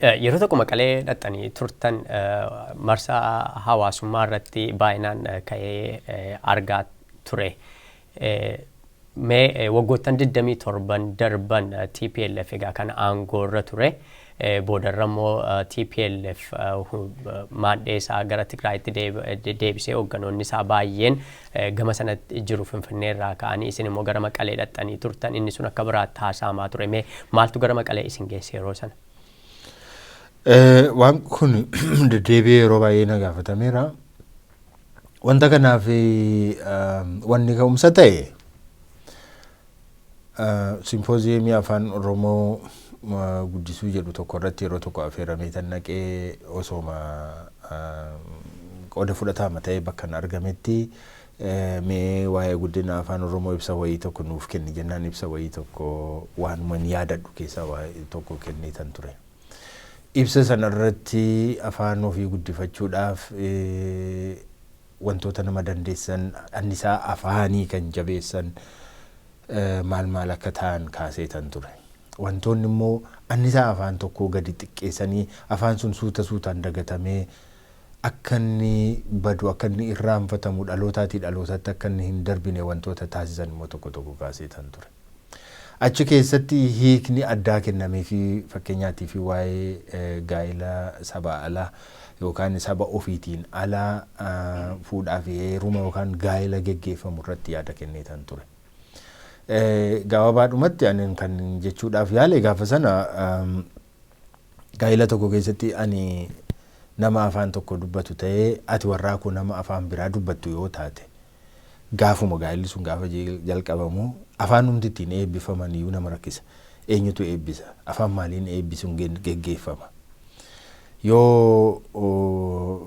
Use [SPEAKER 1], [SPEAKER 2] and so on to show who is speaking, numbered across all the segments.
[SPEAKER 1] Yeroo tokko Maqalee dhaxxanii turtan, marsaa hawaasummaa irratti baay'inaan ka'ee argaa ture. Mee waggoottan 27 darban TPLF egaa kana aangoo irra ture. Boodarra immoo TPLF maadhee isaa gara Tigraayitti deebisee, hoogganoonni isaa baay'een gama sanatti jiru, Finfinnee irraa ka'anii, isin immoo gara Maqalee dhaxxanii turtan. Inni sun akka biraatti haasa'amaa ture. Mee maaltu gara Maqalee isin geesse yeroo sana?
[SPEAKER 2] Waan kun deddeebi'ee yeroo baay'ee na gaafatameera. Wanta kanaaf wanni ka'umsa ta'e simpooziyemii afaan Oromoo guddisuu jedhu tokko irratti yeroo tokko affeeramee tan naqee, osooma qooda fudhataama ta'ee bakka hin argametti, mee waa'ee guddina afaan Oromoo ibsa wayii tokko nuuf kenni jennaan, ibsa wayii tokko waanuma hin yaadadhu keessaa waa'ee tokko kennee tan ture. Ibsa sana irratti afaan ofii guddifachuudhaaf wantoota nama dandeessan, annisaa afaanii kan jabeessan maal maal akka ta'an kaasee tan ture. Wantoonni immoo annisaa afaan tokkoo gadi xiqqeessanii afaan sun suuta suutaan dagatamee akka inni badu, akka inni irraanfatamu, dhalootaatii dhalootatti akka inni hin darbine wantoota taasisan immoo tokko tokko kaasee tan ture. Achi keessatti hiikni addaa kennamee fi fakkeenyaatii fi waa'ee gaa'ela saba alaa yookaan saba ofiitiin alaa fuudhaa fi heeruma yookaan gaa'ela geggeeffamu irratti yaada kennee tan ture. Gabaabaadhumatti ani kan jechuudhaaf yaale gaafa sana, gaa'ela tokko keessatti ani nama afaan tokko dubbatu ta'ee, ati warraa koo nama afaan biraa dubbattu yoo taate, gaafuma gaa'elli sun gaafa jalqabamu afaan humti ittiin eebbifaman iyyuu nama rakkisa. Eenyutu eebbisa? Afaan maaliin eebbisuun geggeeffama? Yoo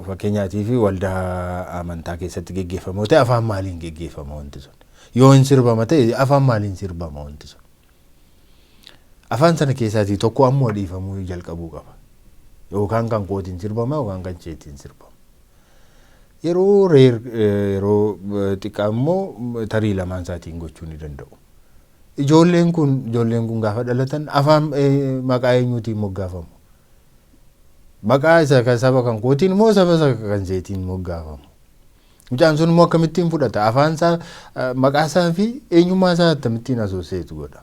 [SPEAKER 2] fakkeenyaatiif waldaa amantaa keessatti geggeeffama yoo ta'e, afaan maaliin geggeeffama wanti sun? Yoo hin sirbama ta'e, afaan maaliin sirbama wanti sun? Afaan sana keessaatii tokko ammoo dhiifamuu jalqabuu qaba. Yookaan kan kootiin sirbama yookaan kan isheetiin sirbama. Yeroo rare, yeroo xiqqaa immoo tarii lamaan isaatiin gochuu ni danda'u. Ijoolleen kun gaafa dhalatan afaan maqaa eenyuutiin moggaafamu? Maqaa isa kan saba kan kootiin immoo saba isa kan isheetiin moggaafamu? Mucaan sun immoo akkamittiin fudhata? Afaan isaa, maqaa isaa fi eenyummaa isaa akkamittiin associate godha?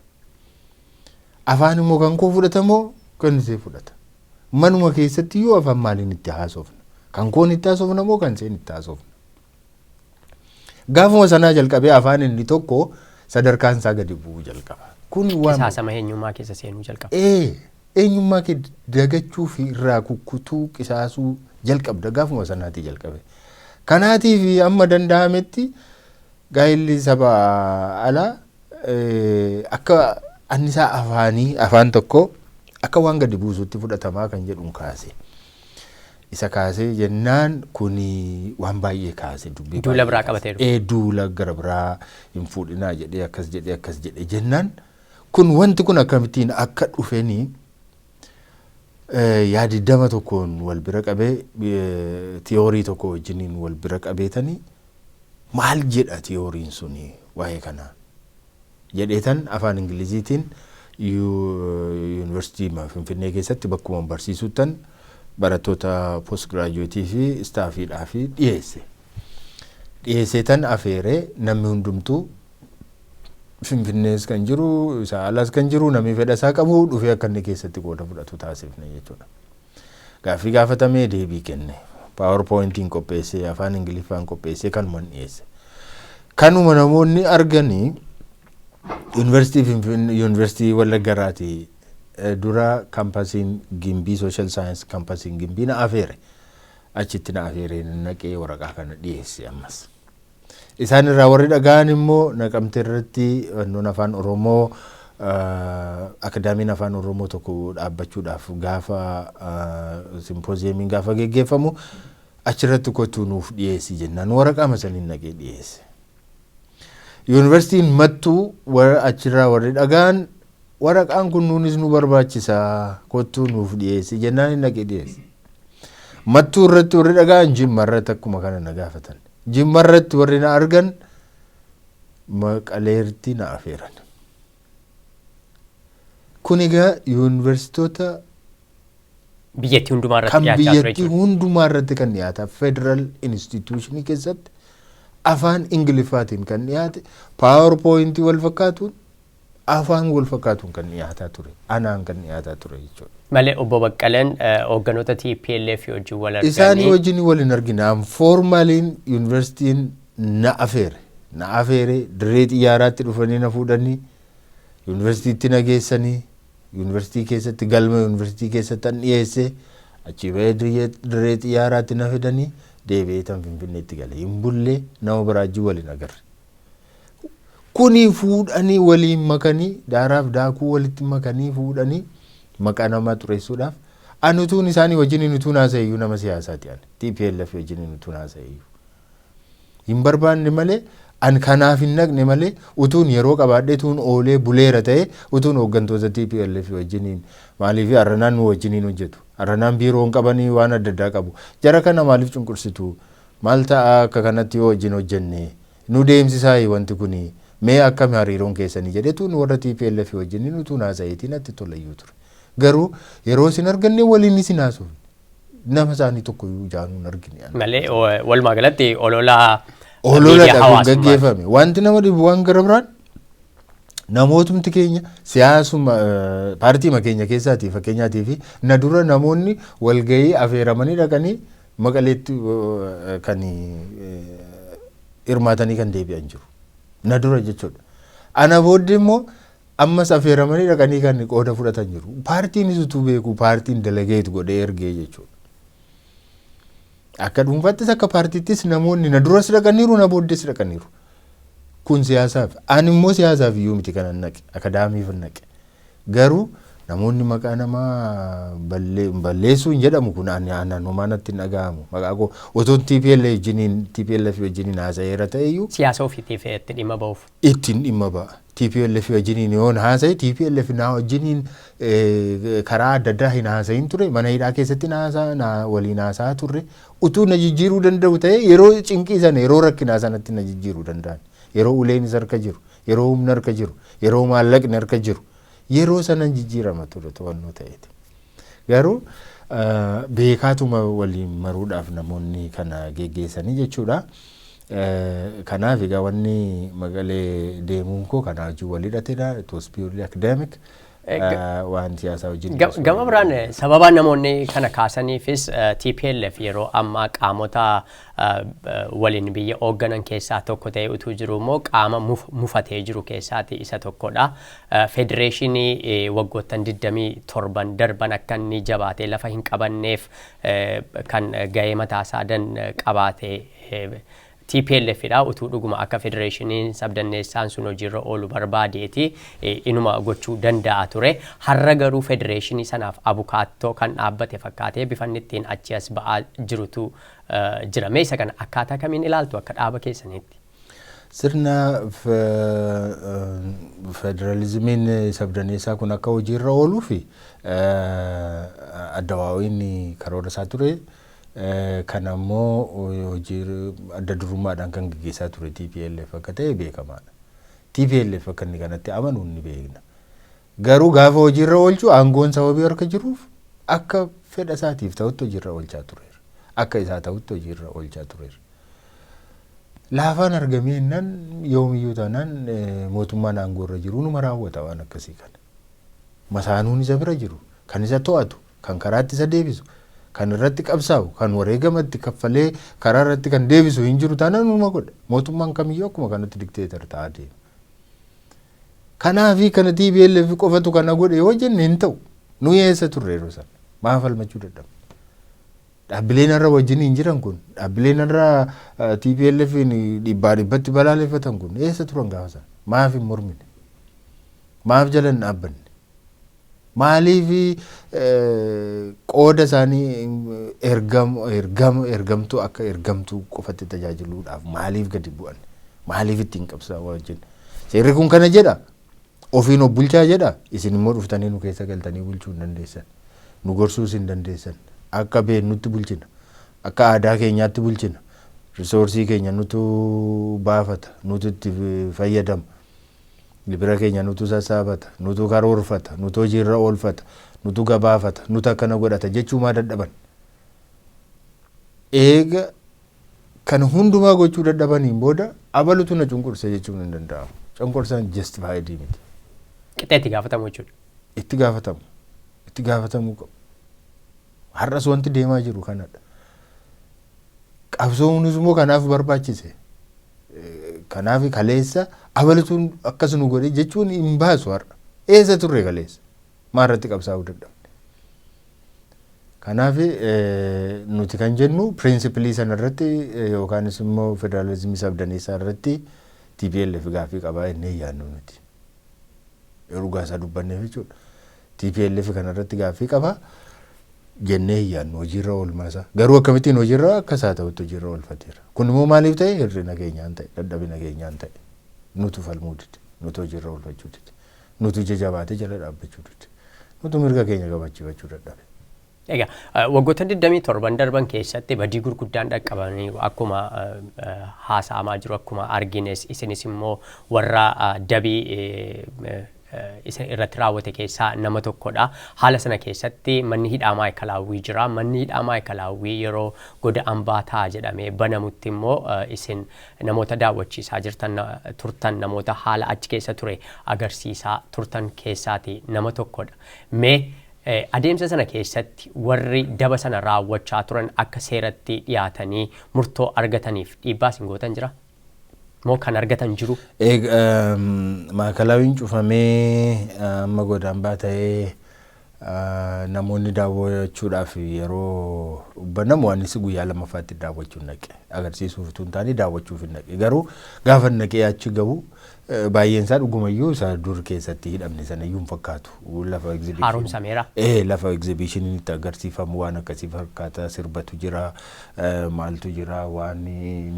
[SPEAKER 2] Afaan immoo kan koo fudhata moo kan ishee fudhata? Manuma keessatti iyyuu afaan maaliin itti haasofna? Kan koon itti haasofna moo kan isheen itti haasofna? Gaafuma sanaa jalqabee afaan inni tokko sadarkaan isaa gadi bu'uu jalqaba.
[SPEAKER 1] Kun waan Qisaasama eenyummaa keessa seenuu jalqaba.
[SPEAKER 2] Ee, eenyummaa kee dagachuu fi irraa kukkutuu, qisaasuu jalqabda gaafuma sanaatii jalqabe. Kanaatiif amma danda'ametti gaa'elli saba alaa akka annisaa afaanii afaan tokko akka waan gadi buusutti fudhatamaa kan jedhuun kaase. Isa kaasee jennaan kuni waan baay'ee kaase, dubbii
[SPEAKER 1] Duula biraa qabatee dhufe.
[SPEAKER 2] Ee, duula gara biraa, hin fuudhinaa jedhee, akkas jedhee, akkas jedhee jennaan, kun wanti kun akkamittiin akka dhufanii yaadiddama tokkoon wal bira qabee, tiyoorii tokko wajjiniin wal bira qabeetanii, maal jedha tiyooriin suni waa'ee kanaa jedheetan afaan Ingiliziitiin Yuunivarsiitii Finfinnee keessatti bakkuma barsiisuttan barattoota post graduate fi staffiidhaa fi dhiyeesse. Dhiyeesseetan afeeree, namni hundumtuu Finfinnees kan jiru, isaa alas kan jiru, namni fedha isaa qabu dhufee akka inni keessatti qooda fudhatu taasifne jechuudha. Gaaffii gaafatamee deebii kenne. PowerPointiin qopheessee, afaan Ingiliffaan qopheessee kanuman dhiyeesse. Kanuma namoonni arganii Yuunivarsiitii Finfinnee, Yuunivarsiitii Wallagga irraati dura campasiin Gimbii, Social Science campasiin Gimbii na afeere. Achitti na afeeree naqee waraqaa kana dhiyeesse ammas. Isaan irraa warri dhaga'an immoo Naqamte irratti wannoon afaan Oromoo, akadaamiin afaan Oromoo tokko dhaabbachuudhaaf gaafa simpooziyemiin gaafa geggeeffamu, achirratti kottuu nuuf dhiyeessi jennaan waraqaa saniin naqee dhiyeesse. Yuunivarsiitiin Mattuu achirraa warri dhaga'an, waraqaan kun nuunis nu barbaachisa, kottuu nuuf dhiyeessi jennaan naqee dhiyeesse. Mattuu irratti warri dhaga'an Jimma irratti akkuma kana na gaafatan. Jimma irratti warri na argan Maqaleerti na afeeran. Kun egaa yuunivarsiitota
[SPEAKER 1] Biyyattii hundumaa irratti
[SPEAKER 2] Kan
[SPEAKER 1] dhiyaachaa ture
[SPEAKER 2] biyyattii
[SPEAKER 1] jechuudha.
[SPEAKER 2] hundumaa irratti kan dhiyaata, federal institutionii keessatti afaan Ingiliffaatiin kan dhiyaate, PowerPointii wal fakkaatuun, afaan wal fakkaatuun kan dhiyaataa ture, anaan kan dhiyaataa ture jechuudha.
[SPEAKER 1] Malee obbo Baqqaleen hoogganoota TPLF wajjin wal
[SPEAKER 2] Isaanii
[SPEAKER 1] arganii
[SPEAKER 2] wajjin wal hin argine. Formaliin yuunivarsiitiin na afeere, dirree xiyyaaraatti dhufanii na fuudhanii yuunivarsiitiitti na geessanii, yuunivarsiitii keessatti, galma yuunivarsiitii keessatti an dhiyeesse. Achi bahee dirree xiyyaaraatti na fidanii deebi'ee tan Finfinneetti gale. Hin bullee, nama biraa wajjin wal hin agarre. Kuni fuudhanii waliin makanii, daaraaf daakuu walitti makanii fuudhanii maqaa namaa xureessuudhaaf. Ani utuun isaanii wajjin utuun haasa'eyyuu, nama siyaasaati, ani TPLF wajjin utuun haasa'eyyuu hin barbaanne malee, an kanaaf hin naqne malee, utuun yeroo qabaadhee utuun oolee buleera ta'e, utuun hooggantoota TPLF wajjiniin, maaliif arranaan nu wajjiniin hojjetu, arranaan biiroo hin qabanii, waan adda addaa qabu, jara kana maaliif cunqursitu, maal ta'a akka kanatti yoo wajjin hojjenne, nu deemsisaa wanti kuni, mee akkami hariiroon keessanii jedhetuun warra TPLF wajjiniin utuun haasa'eetiin natti tolayyuu ture. Garuu yeroo isin arganne waliin isin haasofne, nama isaanii tokko iyyuu ijaanuu hin argine.
[SPEAKER 1] Malee walumaa galatti ololaa
[SPEAKER 2] Olola
[SPEAKER 1] miidiyaa
[SPEAKER 2] kun
[SPEAKER 1] hawaasummaa.
[SPEAKER 2] gaggeeffame. Wanti nama dhibu waan gara biraan, namootumti keenya siyaasuma paartiima keenya keessaatii, fakkeenyaatii fi na dura namoonni walgahii afeeramanii dhaqanii Maqaleetti kan hirmaatanii kan deebi'an jiru. Na dura jechuudha. Ana booddee immoo ammas afeeramanii dhaqanii kan qooda fudhatan jiru. Paartiinis utuu beeku paartiin delegate godhee ergee jechuudha. Akka dhuunfaattis akka paartiittis namoonni na duras dhaqaniiru, na booddees dhaqaniiru. Kun siyaasaaf. Ani immoo siyaasaaf iyyuu miti kanan naqe. Akaadaamiif naqe. Garuu namoonni maqaa namaa balleessuu hin jedhamu kun ani aannan homaa natti hin dhaga'amu. Maqaa koo otoo TPLF wajjiniin haasa'eera ta'e iyyuu
[SPEAKER 1] Siyaasa ofiitiif itti dhimma ba'uuf.
[SPEAKER 2] Ittiin dhimma ba'a. TPLF wajjiniin yoon haasa'e, TPLF naa wajjiniin karaa adda addaa hin haasa'in ture, mana hidhaa keessatti na haasa'a, na waliin haasa'aa turre. Utuu na jijjiiruu danda'u ta'e, yeroo cinqii sana, yeroo rakkinaa sanatti na jijjiiruu danda'an. Yeroo uleen isa harka jiru, yeroo humna harka jiru, yeroo maallaqni harka jiru, yeroo sana jijjiirama ture to'annoo ta'eeti. Garuu beekaatuma waliin maruudhaaf namoonni kana geggeessanii jechuudha. Kanaaf egaa wanni Maqalee deemuun koo kanaa wajjin wal hidhatedha. It was purely academic. Waan siyaasaa wajjin.
[SPEAKER 1] Gama biraan sababa namoonni kana kaasaniifis, TPLF yeroo ammaa qaamota waliin biyya hoogganan keessaa tokko ta'e utuu jiru immoo qaama mufatee jiru keessaati isa tokkodha. Federeeshinii waggoottan 27 darban akka inni jabaatee lafa hin qabanneef kan gahee mataasaa dan qabaate TPLF dha. Utuu dhuguma akka federeeshiniin sabdanneessaan sun hojiirra oolu barbaadeeti inuma gochuu danda'a ture. Har'a garuu federeeshinii sanaaf abukaattoo kan dhaabbate fakkaatee bifanni ittiin achi as ba'aa jirutu jira. Mee isa kana akkaataa kamiin ilaaltu akka dhaaba keessaniitti?
[SPEAKER 2] Sirna federaalizimiin sabdaneessaa kun akka hojiirra ooluu fi addawaawiin karoora isaa ture. Kana immoo hojii adda durummaadhaan kan gaggeessaa ture TPLF akka ta'e beekamaadha. TPLF akka inni kanatti amanu ni beekna. Garuu gaafa hojiirra oolchu aangoon sababii harka jiruuf akka fedha isaatiif ta'utti hojiirra oolchaa tureera. Akka isaa ta'utti hojiirra oolchaa tureera. Laafaan argamee jennaan, yoomiyyuu taanaan mootummaan aangoo irra jiru numa raawwata waan akkasii kana. Masaanuun isa bira jiru, kan isa to'atu, kan karaatti isa deebisu, kan irratti qabsaa'u, kan wareegamatti kaffalee karaa irratti kan deebisu hin jiru taanaan numa godha. Mootummaan kamiyyuu akkuma kanatti dictator ta'aa deema. Kanaafi kana TPLF qofatu kana godhe yoo jenne hin ta'u. Nu eessa turre yeroo sana? Maaf falmachuu dadhabne? Dhaabbileen har'a wajjin hin jiran kun, dhaabbileen har'a TPLF dhibbaa dhibbatti balaaleffatan kun eessa turan gaafa sana? Maaf hin mormine? Maaf jala hin dhaabbanne? Maaliif qooda isaanii ergamtuu akka ergamtuu qofatti tajaajiluudhaaf maaliif gadi bu'an? Maaliif ittiin qabsaa'u wajjin? Seerri kun kana jedha. Ofiin of bulchaa jedha. Isin immoo dhuftanii nu keessa galtanii bulchuu hin dandeessan. Nu gorsuus hin dandeessan. Akka beeknutti bulchina. Akka aadaa keenyaatti bulchina. Resourceii keenya nutu baafata. Nutu itti fayyadama. Gibira keenya nutu sassaabata, nutu karoorfata, nutu hojiirra oolfata, nutu gabaafata, nutu akkana godhata jechuu maa dadhaban? Eega kana hundumaa gochuu dadhabaniin booda abalutu na cunqurse jechuun hin danda'amu. Cunqursaan justified miti.
[SPEAKER 1] Qixxee itti gaafatamu jechuudha.
[SPEAKER 2] Itti gaafatamu. Itti gaafatamuu qabu. Har'as wanti deemaa jiru kanadha. Qabsoonis immoo kanaaf barbaachise. Kanaaf kaleessa abalutuun akkas nu godhe jechuun hin baasu har'a. Eessa turre kaleessa? Maarratti qabsaa'uu dadhabne? Kanaaf nuti kan jennu principle sanarratti yookaanis immoo federaalizimii sabdaneessaa irratti TPLF gaaffii qabaa jennee yaadnu nuti. Dhugaa isaa dubbanneef jechuudha. TPLF kanarratti gaaffii qabaa jennee hin yaadnu hojiirra oolmaa isaa. Garuu akkamittiin hojiirra akka isaa ta'utti hojiirra oolfateera. Kun immoo maaliif ta'e? Hir'ina keenyaan ta'e, dadhabina keenyaan ta'e. Nutu falmuu dide, nutu hojiirra oolfachuu dide, nutu ija jabaatee jala dhaabbachuu dide, nutu mirga keenya kabachiifachuu dadhabe.
[SPEAKER 1] Egaa waggoota 27 darban keessatti badii gurguddaan dhaqqabanii akkuma haasa'amaa jiru, akkuma argines, isinis immoo warra dabii isa irratti raawwate keessaa nama tokkodha. Haala sana keessatti manni hidhaa Maayikalaawwii jira. Manni hidhaa Maayikalaawwii yeroo goda ambaa ta'a jedhamee banamutti immoo isin namoota daawwachiisaa jirtan turtan, namoota haala achi keessa ture agarsiisaa turtan keessaati nama tokkodha. Mee adeemsa sana keessatti warri daba sana raawwachaa turan akka seeratti dhiyaatanii murtoo argataniif dhiibbaa isin gootan jira? Moo kan argatan jiru?
[SPEAKER 2] Maakalawiin cufamee amma godaambaa ta'ee namoonni daawwachuudhaaf yeroo banamu anis guyyaa lammaffaatti daawwachuun naqe. Agarsiisuuf utuu hin taane daawwachuuf hin naqe. Garuu gaafa naqee achi gahu baay'een isaa dhugumayyuu isa dur keessatti hidhamne sana iyyuu hin fakkaatu. Lafa exhibition.
[SPEAKER 1] Haaromsameera.
[SPEAKER 2] Lafa exhibition itti agarsiifamu waan akkasii fakkaata. Sirbatu jira, maaltu jira, waan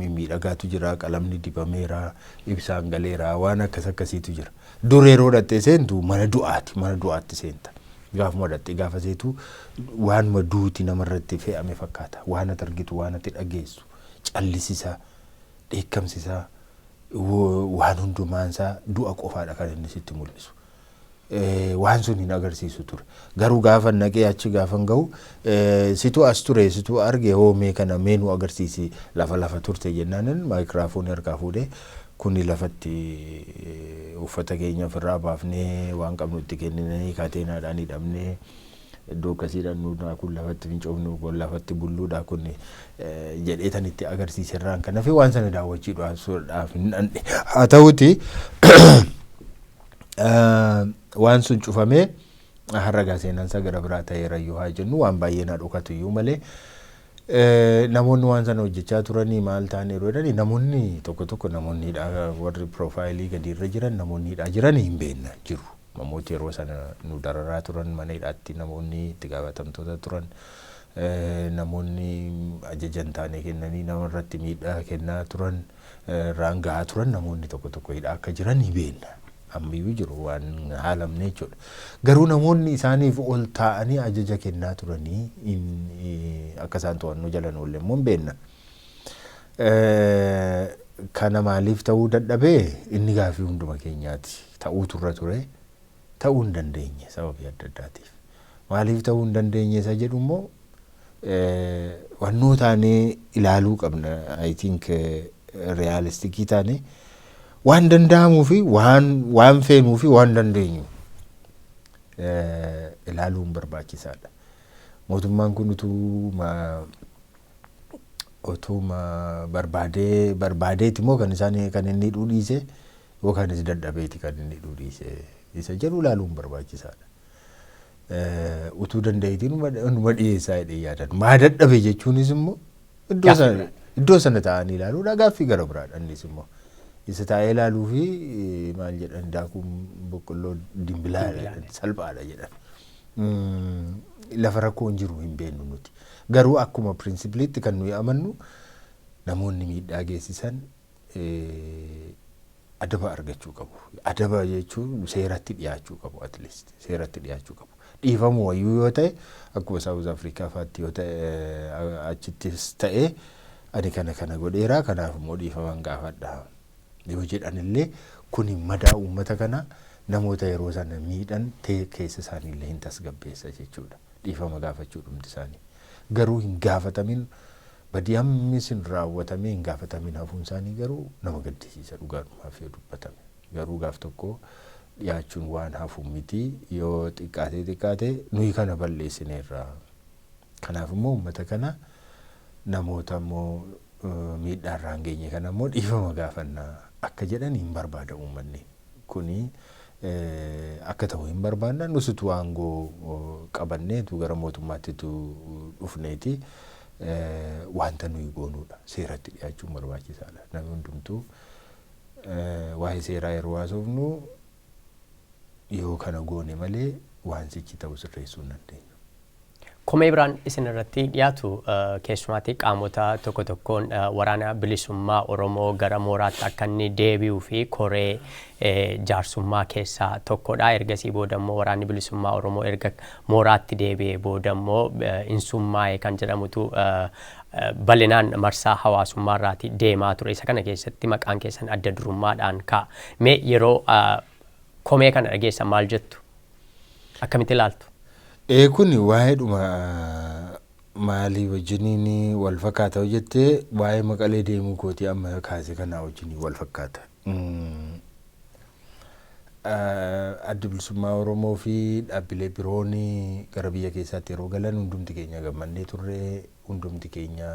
[SPEAKER 2] mimmiidhagaatu jira, qalamni dibameera, ibsaan galeera, waan akkas akkasiitu jira. Dur yeroo dhattee seentu mana du'aati, mana du'aatti seenta. Gaafuma dhattee gaafa seetu waanuma duuti namarratti fe'ame fakkaata. Waan ati argitu, waan ati dhageessu, callisisaa, dheekkamsisaa, waan hundumaansaa du'a qofaadha kan inni sitti mul'isu. Waan sun hin agarsiisu ture. Garuu gaafa naqee achi gaafan gahu, situ as ture, situ arge, hoo mee kana mee nu agarsiisi, lafa lafa turte jennaanin, maayikiraafoonii harkaa fuudhee, kuni lafatti uffata keenya ofirraa baafnee, waan qabnu itti kenninanii, kaateenaadhaan hidhamnee, iddoo akkasiidhaan nuunaa, kun lafatti fincoofnu, kun lafatti bulluudha kun jedhee tan itti agarsiise irraan kan hafe waan sana daawwachiidhaaf hin dhandhe. Haa ta'uti waan sun cufamee har'a gaa seenaan isaa gara biraa ta'eera iyyuu haa jennu, waan baay'ee na dhokatu iyyuu malee, namoonni waan sana hojjechaa turanii maal ta'an yeroo jedhani, namoonni tokko tokko, namoonni hidhaa warri profile gadiirra jiran, namoonni hidhaa jiran hin beekna jiru. Namooti yeroo sana nu dararaa turan mana hidhaatti, namoonni itti gaafatamtoota turan, namoonni ajaja hin taane kennanii namarratti miidhaa kennaa turan, irraan gahaa turan, namoonni tokko tokko hidhaa akka jiran ni beekna. Ammayyuu jiru, waan haalamne jechuudha. Garuu namoonni isaaniif ol taa'anii ajaja kennaa turanii akka isaan to'annoo jalan oolle immoo hin beekna. Kana maaliif ta'uu dadhabee? Inni gaaffii hunduma keenyaati. Ta'uu turra ture, ta'uu hin dandeenye sababii adda addaatiif. Maaliif ta'uu hin dandeenye isa jedhu immoo wannoo taanee ilaaluu qabna. I think realistic taanee waan danda'amuu fi waan feenuu fi waan dandeenyu ilaaluun barbaachisaadha. Mootummaan kun utuma barbaadee barbaadeeti immoo kan isaan kan inni hidhuu dhiise, yookaanis dadhabeeti kan inni hidhuu dhiise isa jedhu ilaaluun barbaachisaadha. Utuu danda'eetiin numa dhiyeessaa jedhee yaadan. Maa dadhabe jechuunis immoo iddoo sana taa'anii ilaaluudha, gaaffii gara biraadha innis immoo. Isa taa'ee ilaaluu fi maal jedhan, daakuun boqqolloo dimbilaa salphaadha jedhan. Lafa rakkoon jiru hin beeknu nuti. Garuu akkuma principleitti kan nuyi amannu, namoonni miidhaa geessisan adaba argachuu qabu. Adaba jechuun seeratti dhiyaachuu qabu, at least seeratti dhiyaachuu qabu. Dhiifamu wayyuu yoo ta'e, akkuma South Africa faatti yoo ta'e, achittis ta'e, ani kana kana godheera, kanaaf immoo dhiifaman gaafadha. Yoo jedhanillee kuni madaa uummata kana namoota yeroo sana miidhan keessa isaaniillee hin tasgabbeessa jechuudha. Dhiifama gaafachuu dhumti isaanii. Garuu hin gaafatamin, badii hammi sin raawwatamee hin gaafatamin hafuun isaanii garuu nama gaddisiisa dhugaadhumaaf yoo dubbatame. Garuu gaaf tokko dhiyaachuun waan hafu miti, yoo xiqqaatee xiqqaate nuyi kana balleessineerra. Kanaaf immoo uummata kana, namoota immoo miidhaa irraan geenye kana immoo dhiifama gaafannaa akka jedhan hin barbaada uummanni. Kuni akka ta'u hin barbaanna, nusitu aangoo qabanneetu gara mootummaattitu dhufneeti wanta nuyi goonuudha. Seeratti dhiyaachuun barbaachisaadha. Namni hundumtuu waa'ee seeraa yeroo haasofnu yoo kana goone malee waan sichi ta'u sirreessuu hin dandeenyu.
[SPEAKER 1] Komee biraan isin irratti dhiyaatu, keessumaatti qaamota tokko tokkoon, Waraana Bilisummaa Oromoo gara mooraatti akka inni deebi'uu fi koree jaarsummaa keessaa tokkodha. Ergasii booda immoo Waraanni Bilisummaa Oromoo erga mooraatti deebi'ee booda immoo insummaa'e kan jedhamutu bal'inaan marsaa hawaasummaa irraati deemaa ture. Isa kana keessatti maqaan keessan adda durummaadhaan ka'a. Mee yeroo komee kana dhageessan maal jettu? Akkamitti ilaaltu?
[SPEAKER 2] Kun waa'eedhuma maalii wajjiniin wal fakkaata yoo jettee, waa'ee Maqalee deemuu kootii amma kaase kanaa wajjiniin wal fakkaata. Addi Bilisummaa Oromoo fi dhaabbilee biroon gara biyya keessaatti yeroo galan hundumti keenya gammannee turre, hundumti keenya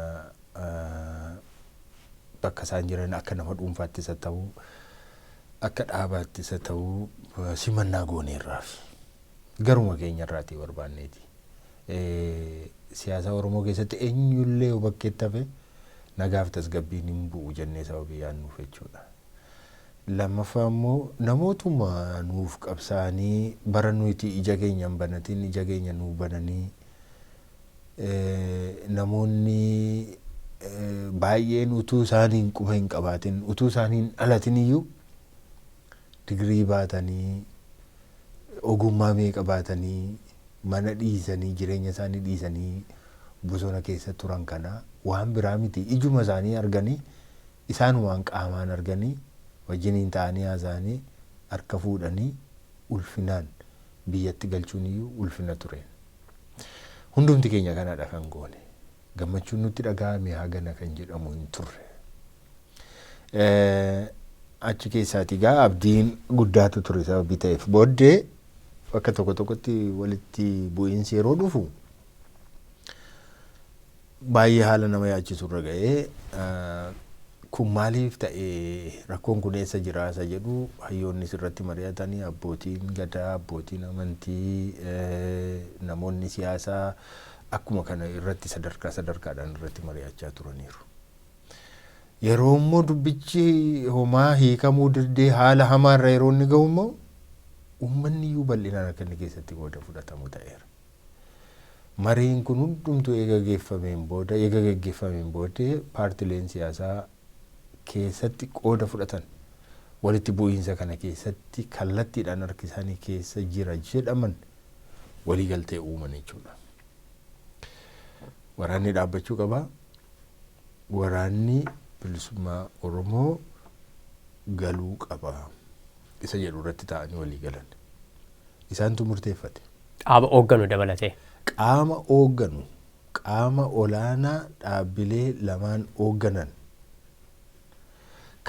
[SPEAKER 2] bakka isaan jiran akka nama dhuunfaattis haa ta'u, akka dhaabaattis haa ta'u, simannaa gooneerraaf. Garuma keenya irraatii barbaanneeti. Siyaasa Oromoo keessatti eenyullee yoo bakkeetti hafe nagaaf tasgabbiin hin bu'u jennee sababii yaadnuuf jechuudha. Lammaffaa immoo namootuma nuuf qabsaa'anii bara nuti ija keenya hin banatin ija keenya nuu bananii, namoonni baay'een utuu isaaniin quba hin qabaatin, utuu isaaniin dhalatin iyyuu digirii baatanii, ogummaa meeqa baatanii, mana dhiisanii, jireenya isaanii dhiisanii bosona keessa turan kana waan biraa miti, ijuma isaanii arganii, isaanumaan qaamaan arganii, wajjiniin ta'anii haasa'anii, harka fuudhanii ulfinaan biyyatti galchuun iyyuu ulfina tureen. Hundumti keenya kanadha kan goone. Gammachuun nutti dhaga'ame hagana kan jedhamu hin turre. Achi keessaati gaa abdiin guddaatu ture sababii ta'eef, booddee bakka tokko tokkotti walitti bu'iinsi yeroo dhufu baay'ee haala nama yaachisu irra ga'ee, kun maaliif ta'e, rakkoon kun eessa jira isa jedhu hayyoonni irratti mari'atanii, abbootiin gadaa, abbootiin amantii, namoonni siyaasaa akkuma kana irratti sadarkaa sadarkaadhaan irratti mari'achaa turaniiru. Yeroo immoo dubbichi homaa hiikamuu didee haala hamaarra yeroo inni gahu immoo uummanni iyyuu bal'inaan akka inni keessatti qooda fudhatamu ta'eera. Mariin kun hundumtuu eega geggeeffameen booddee paartileen siyaasaa keessatti qooda fudhatan, walitti bu'iinsa kana keessatti kallattiidhaan harki isaanii keessa jira jedhaman, waliigaltee uuman jechuudha. Waraanni dhaabbachuu qaba. Waraanni Bilisummaa Oromoo galuu qaba. Isa jedhu irratti ta'anii walii galan. Isaantu murteeffate.
[SPEAKER 1] Qaama hoogganu dabalatee.
[SPEAKER 2] Qaama hoogganu, qaama olaanaa dhaabbilee lamaan hoogganan,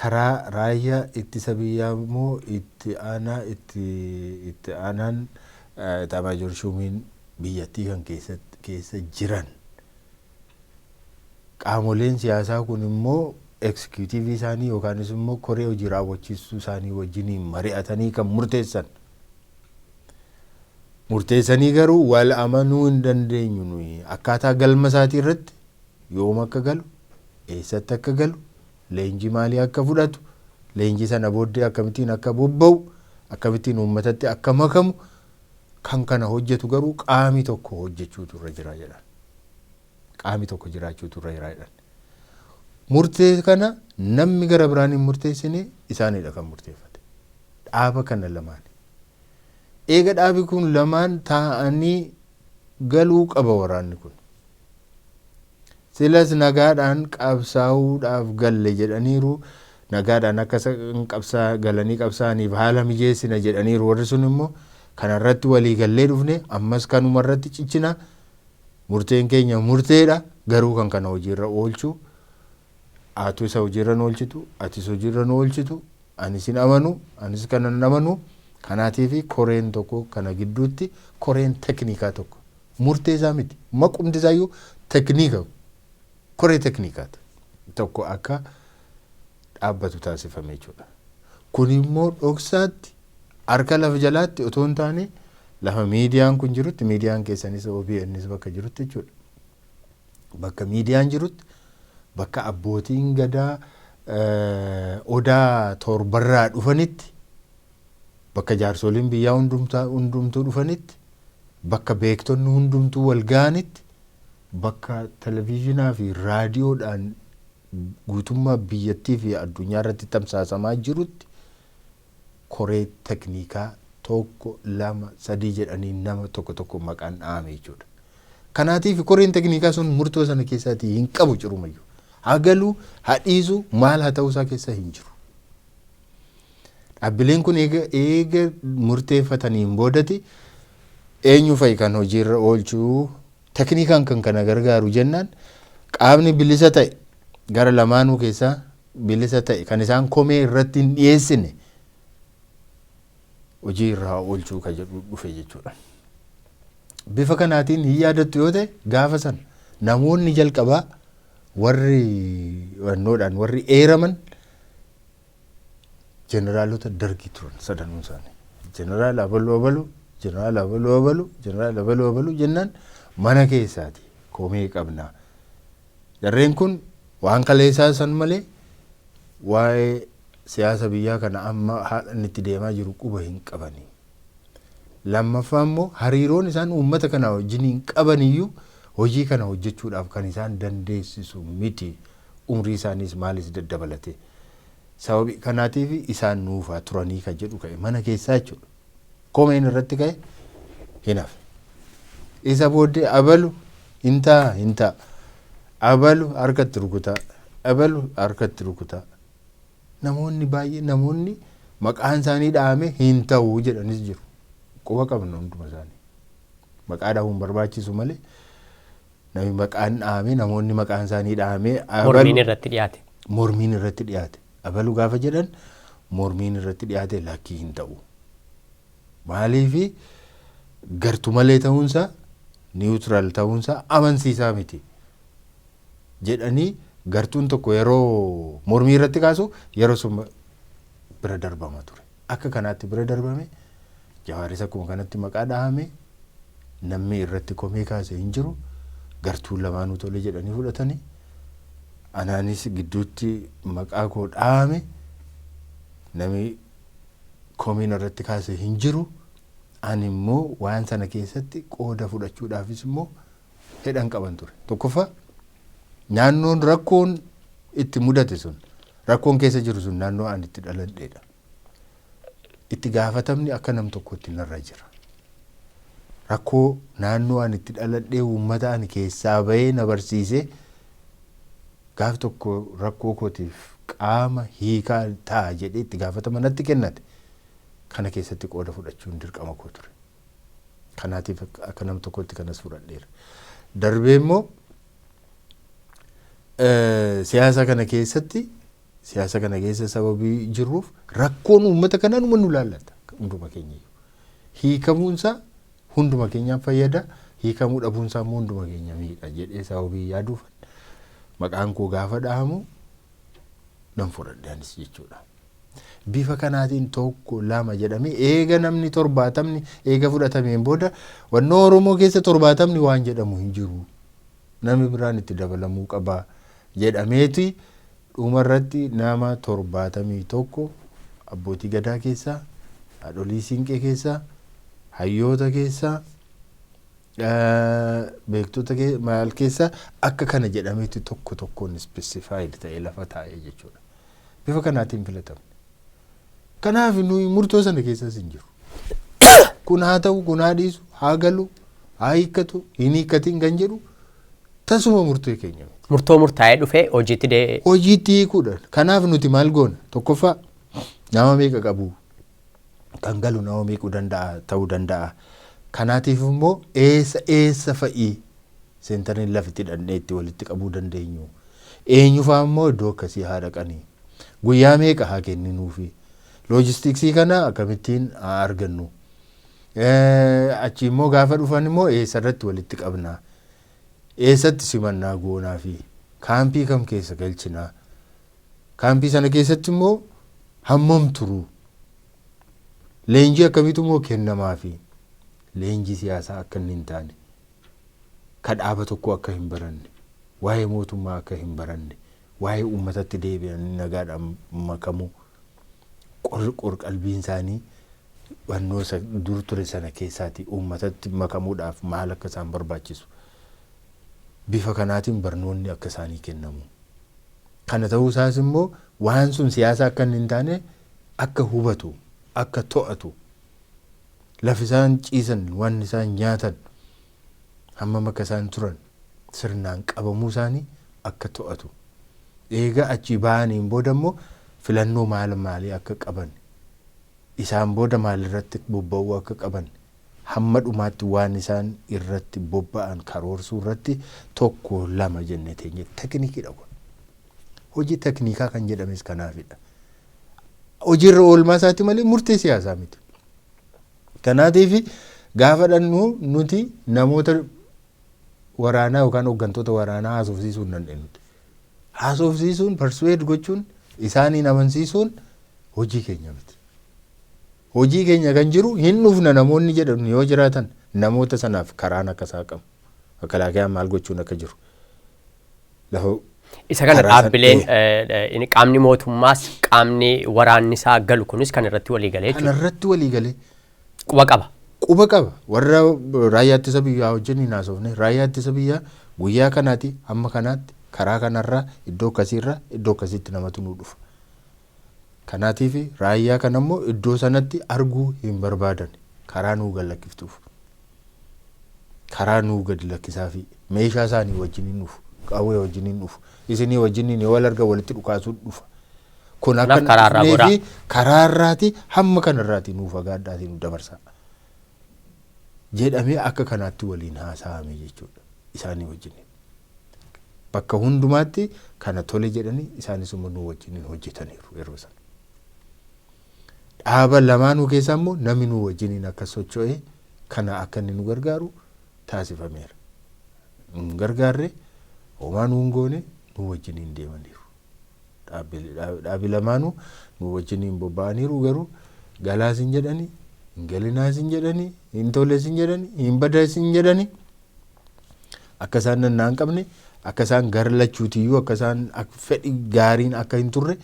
[SPEAKER 2] karaa raayyaa ittisa biyyaa immoo itti aanaan Itaamaajoor Shuumiin biyyattii kan keessa jiran, qaamoleen siyaasaa kun immoo executive isaanii yookaanis immoo koree hojii raawwachiistuu isaanii wajjiniin mari'atanii kan murteessan. Murteessanii garuu wal amanuu hin dandeenyu nuyi akkaataa galma isaatii irratti, yoom akka galu, eessatti akka galu, leenjii maalii akka fudhatu, leenjii sana booddee akkamittiin akka bobba'u, akkamittiin uummatatti akka makamu, kan kana hojjetu garuu qaami tokko hojjechuutu irra jira jedhan. Qaami tokko jiraachuutu irra jira jedhan. Murtee kana namni gara biraan hin murteessine, isaanidha kan murteeffate. Dhaaba kana lamaan. Eega dhaabi kun lamaan taa'anii galuu qaba waraanni kun. Silas nagaadhaan qabsaa'uudhaaf galle jedhaniiru. Nagaadhaan akka qabsaa galanii qabsaa'aniif haala mijeessina jedhaniiru. Warri sun immoo kanarratti walii gallee dhufne, ammas kanumarratti cichina, murteen keenya murteedha, garuu kan kana hojiirra oolchu atu isa hojiirra oolchitu, atis hojiirra oolchitu, anis hin amanu, anis kana hin amanu. Kanaatiif koreen tokko kana gidduutti, koreen teknikaa tokko, murtee isaa miti, maqumti isaayyuu tekniika, koree teknikaati, tokko akka dhaabbatu taasifame jechuudha. Kun immoo dhoksaatti, harka lafa jalaatti otoo hin taane, lafa miidiyaan kun jirutti, miidiyaan keessanis OBNs bakka jirutti jechuudha. Bakka miidiyaan jirutti, bakka abbootiin gadaa odaa torbarraa dhufanitti, bakka jaarsoliin biyyaa hundumtuu dhufanitti, bakka beektonni hundumtuu wal ga'anitti, bakka televezyiinaa fi raadiyoodhaan guutummaa biyyattii fi addunyaa irratti tamsaasamaa jirutti, koree teknikaa tokko, lama, sadii jedhanii nama tokko tokko maqaan dhahame jechuudha. Kanaatiif koreen teknikaa sun murtoo sana keessaatii hin qabu cirumayyuu. Haa galuu, haa dhiisu, maal haa ta'uusaa keessa hin jiru. Dhaabbileen kun eega murteeffataniin boodati, eenyu fa'i kan hojiirra oolchuu, teknikaan kan kana gargaaru jennaan, qaamni bilisa ta'e, gara lamaanuu keessaa bilisa ta'e, kan isaan komee irratti hin dhiyeessine hojii irraa oolchuu kan jedhu dhufe jechuudha. Bifa kanaatiin hin yaadattu yoo ta'e, gaafa sana namoonni jalqabaa warri wannoodhaan warri eeraman jeneraalota Dargii turan sadanuun isaanii. Jeneraal abaluu abaluu, jeneraal abaluu abaluu, jeneraal abaluu abaluu jennaan, mana keessaati komee qabna. Jarreen kun waan kaleessaa san malee waa'ee siyaasa biyyaa kana amma haala inni itti deemaa jiru quba hin qabanii. Lammaffaa immoo hariiroon isaan uummata kana wajjin hin qabaniyyuu hojii kana hojjechuudhaaf kan isaan dandeessisu miti. Umrii isaaniis maalis daddabalate. Sababii kanaatiif isaan nuufaa turanii kan jedhu ka'e mana keessaa jechuudha. Komeen irratti ka'e hin hafe. Isa booddee abalu hin ta'a, hin ta'a. Abalu harkatti rukutaa. Abalu harkatti rukutaa. Namoonni baay'ee, namoonni maqaan isaanii dhahame hin ta'u jedhanis jiru. Quba qabna hunduma isaanii. Maqaa dhahuun barbaachisu malee, namni maqaan dhahame, namoonni maqaan isaanii dhahame
[SPEAKER 1] Mormiin irratti dhiyaate.
[SPEAKER 2] Mormiin irratti dhiyaate. Abalu gaafa jedhan mormiin irratti dhiyaate, lakkii, hin ta'u. Maaliifi gartu malee ta'uunsaa, neutral ta'uunsaa amansiisaa miti jedhanii gartuun tokko yeroo mormii irratti kaasu, yeroo sun bira darbama ture. Akka kanaatti bira darbame. Jawaaris akkuma kanatti maqaa dhahame, namni irratti komee kaase hin jiru. Gartuun lamaanuu tole jedhanii fudhatanii, anaanis gidduutti maqaa koo dhahame, namni komiin irratti kaase hin jiru. Ani immoo waan sana keessatti qooda fudhachuudhaafis immoo fedhan qaban ture. Tokkoffaa, naannoon rakkoon itti mudate sun, rakkoon keessa jiru sun naannoo ani itti dhaladheedha. Itti gaafatamni akka nam tokkotti narra jira. Rakkoo naannoo ani itti dhaladhee, uummata ani keessaa bahee na barsiisee, gaaf tokko rakkoo kootiif qaama hiikaa ta'a jedhee itti gaafatama natti kennate kana keessatti qooda fudhachuun dirqama koo ture. Kanaatiif akka nam tokkotti kanas fudhadheera. Darbee immoo siyaasa kana keessatti, siyaasa kana keessa sababii jirruuf, rakkoon uummata kanaa numa nu laallata hunduma keenya iyyuu. Hiikamuunsaa hunduma keenyaaf fayyada, hiikamuu dhabuunsaa immoo hunduma keenya miidha jedhee sababii yaaduuf, maqaan koo gaafa dhahamu nan fudhadhe anis jechuudha. Bifa kanaatiin tokko, lama jedhamee eega namni 70 eega fudhatameen booda, wannoo Oromoo keessa 70 waan jedhamu hin jiru. Namni biraan itti dabalamuu qaba jedhameeti dhumarratti nama 71 abbootii gadaa keessaa, haadholii siinqee keessaa, hayyoota keessaa, beektota maal keessaa akka kana jedhameeti tokko tokkoon specified ta'ee lafa taa'ee jechuudha. Bifa kanaatiin filatamne. Kanaaf nuyi murtoo sana keessas hin jiru. Kun haa ta'u, kun haa dhiisu, haa galu, haa hiikkatu, hin hiikkatin kan jedhu Tasuma murtee keenya miti.
[SPEAKER 1] Murtoo murtaa'ee dhufee hojiitti
[SPEAKER 2] Hojiitti hiikuudhaan. Kanaaf nuti maal goona? Tokkoffaa, nama meeqa qabu? Kan galu nama meequu danda'a ta'uu danda'a. Kanaatiif immoo eessa eessa fa'ii centeriin lafitti hidhannee itti walitti qabuu dandeenyu? Eenyu fa'aa immoo iddoo akkasii haa dhaqanii? Guyyaa meeqa haa kenninuufi? Loojistiksii kana akkamittiin haa argannu? Achi immoo gaafa dhufan immoo eessarratti walitti qabna? Eessatti simannaa goonaa fi kaampii kam keessa galchinaa? Kaampii sana keessatti immoo hammam turu? Leenjii akkamiitu immoo kennamaafi? Leenjii siyaasaa akka inni hin taane, ka dhaaba tokko akka hin baranne, waa'ee mootummaa akka hin baranne, waa'ee uummatatti deebi'anii nagaadhaan makamuu, qorqalbiin isaanii hubannoo dur ture sana keessaati uummatatti makamuudhaaf maal akka isaan barbaachisu bifa kanaatiin barnoonni akka isaanii kennamu. Kana ta'uu isaas immoo waan sun siyaasa akka inni hin taane akka hubatu, akka to'atu, lafi isaan ciisan, waan isaan nyaatan, hammam akka isaan turan sirnaan qabamuu isaanii akka to'atu. Eega achii ba'aniin booda immoo filannoo maal maalii akka qaban, isaan booda maalirratti bobba'uu akka qaban, hamma dhumaatti waan isaan irratti bobba'an karoorsuu irratti tokko lama jennee teenye teknikiidha kun. Hojii teknikaa kan jedhames kanaafidha. Hojiirra oolmaa isaati malee murtee siyaasaa miti. Kanaatiif gaafa dhannu nuti namoota waraanaa yookaan hooggantoota waraanaa haasofsiisuu hin dandeenyu. Haasofsiisuun, persuade gochuun, isaaniin amansiisuun hojii keenya miti. Hojii keenya kan jiru hin dhufna namoonni jedhan yoo jiraatan namoota sanaaf karaan akka saaqamu. Makalaakayaan maal gochuun akka jiru. Lafa
[SPEAKER 1] Isa kana dhaabbileen, qaamni mootummaas qaamni waraanni isaa galu kunis kan irratti walii galee
[SPEAKER 2] jechuudha. Kan irratti walii galee.
[SPEAKER 1] Quba qaba.
[SPEAKER 2] Quba qaba. Warra raayyaa ittisa biyyaa wajjin hin haasofne. Raayyaa ittisa biyyaa guyyaa kanaati hamma kanaatti karaa kanarraa iddoo akkasiirraa iddoo akkasiitti namatu nu dhufa. Kanaatiif raayyaa kana immoo iddoo sanatti arguu hin barbaadan, karaa nuu gad lakkiftuuf. Karaa nuu gadi lakkisaafi meeshaa isaanii wajjin hin dhufu. Qawwee wajjin hin dhufu. Isinii wajjin yoo wal argan walitti dhukaasuu dhufa. Kun akka
[SPEAKER 1] Kanaaf karaarraa
[SPEAKER 2] hin
[SPEAKER 1] goraa.
[SPEAKER 2] dhufnee fi karaarraati hamma kanarraati nuu fagaadhaatii nu dabarsaa. Jedhamee akka kanaatti waliin haasa'ame jechuudha isaanii wajjin. Bakka hundumaatti kana tole jedhanii isaanis immoo nu wajjin hojjetaniiru yeroo sana. Dhaaba lamaanuu keessaa immoo namni nu wajjiniin akka socho'ee kana akka inni nu gargaaru taasifameera. Nu gargaarre, homaa nu hin goone, nu wajjiniin deemaniiru. Dhaabi lamaanuu nu wajjiniin bobba'aniiru, garuu galaas hin jedhani, hin galinaas hin jedhani, hin toles hin jedhani, hin badas hin jedhani. Akka isaan nannaa hin qabne, akka isaan gara lachuutiyyuu akka isaan fedhi gaariin akka hin turre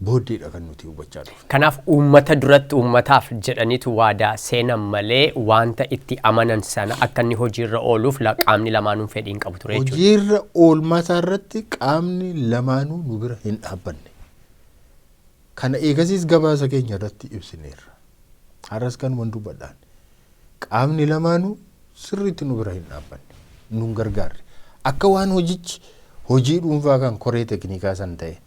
[SPEAKER 2] booddeedha kan nuti hubachaa dhufne.
[SPEAKER 1] Kanaaf uummata duratti uummataaf jedhaniitu waadaa seenan malee wanta itti amanan sana akka inni hojiirra ooluuf qaamni lamaanuu fedhii hin qabu ture jechuudha.
[SPEAKER 2] Hojiirra oolmaa isaa irratti qaamni lamaanuu nu bira hin dhaabbanne. Kana eegasiis gabaasa keenya irratti ibsineerra. Har'as kanuma dubbadhaan. Qaamni lamaanuu sirriitti nu bira hin dhaabbanne. Nu hin gargaarre. Akka waan hojichi hojii dhuunfaa kan koree teknikaa san ta'e,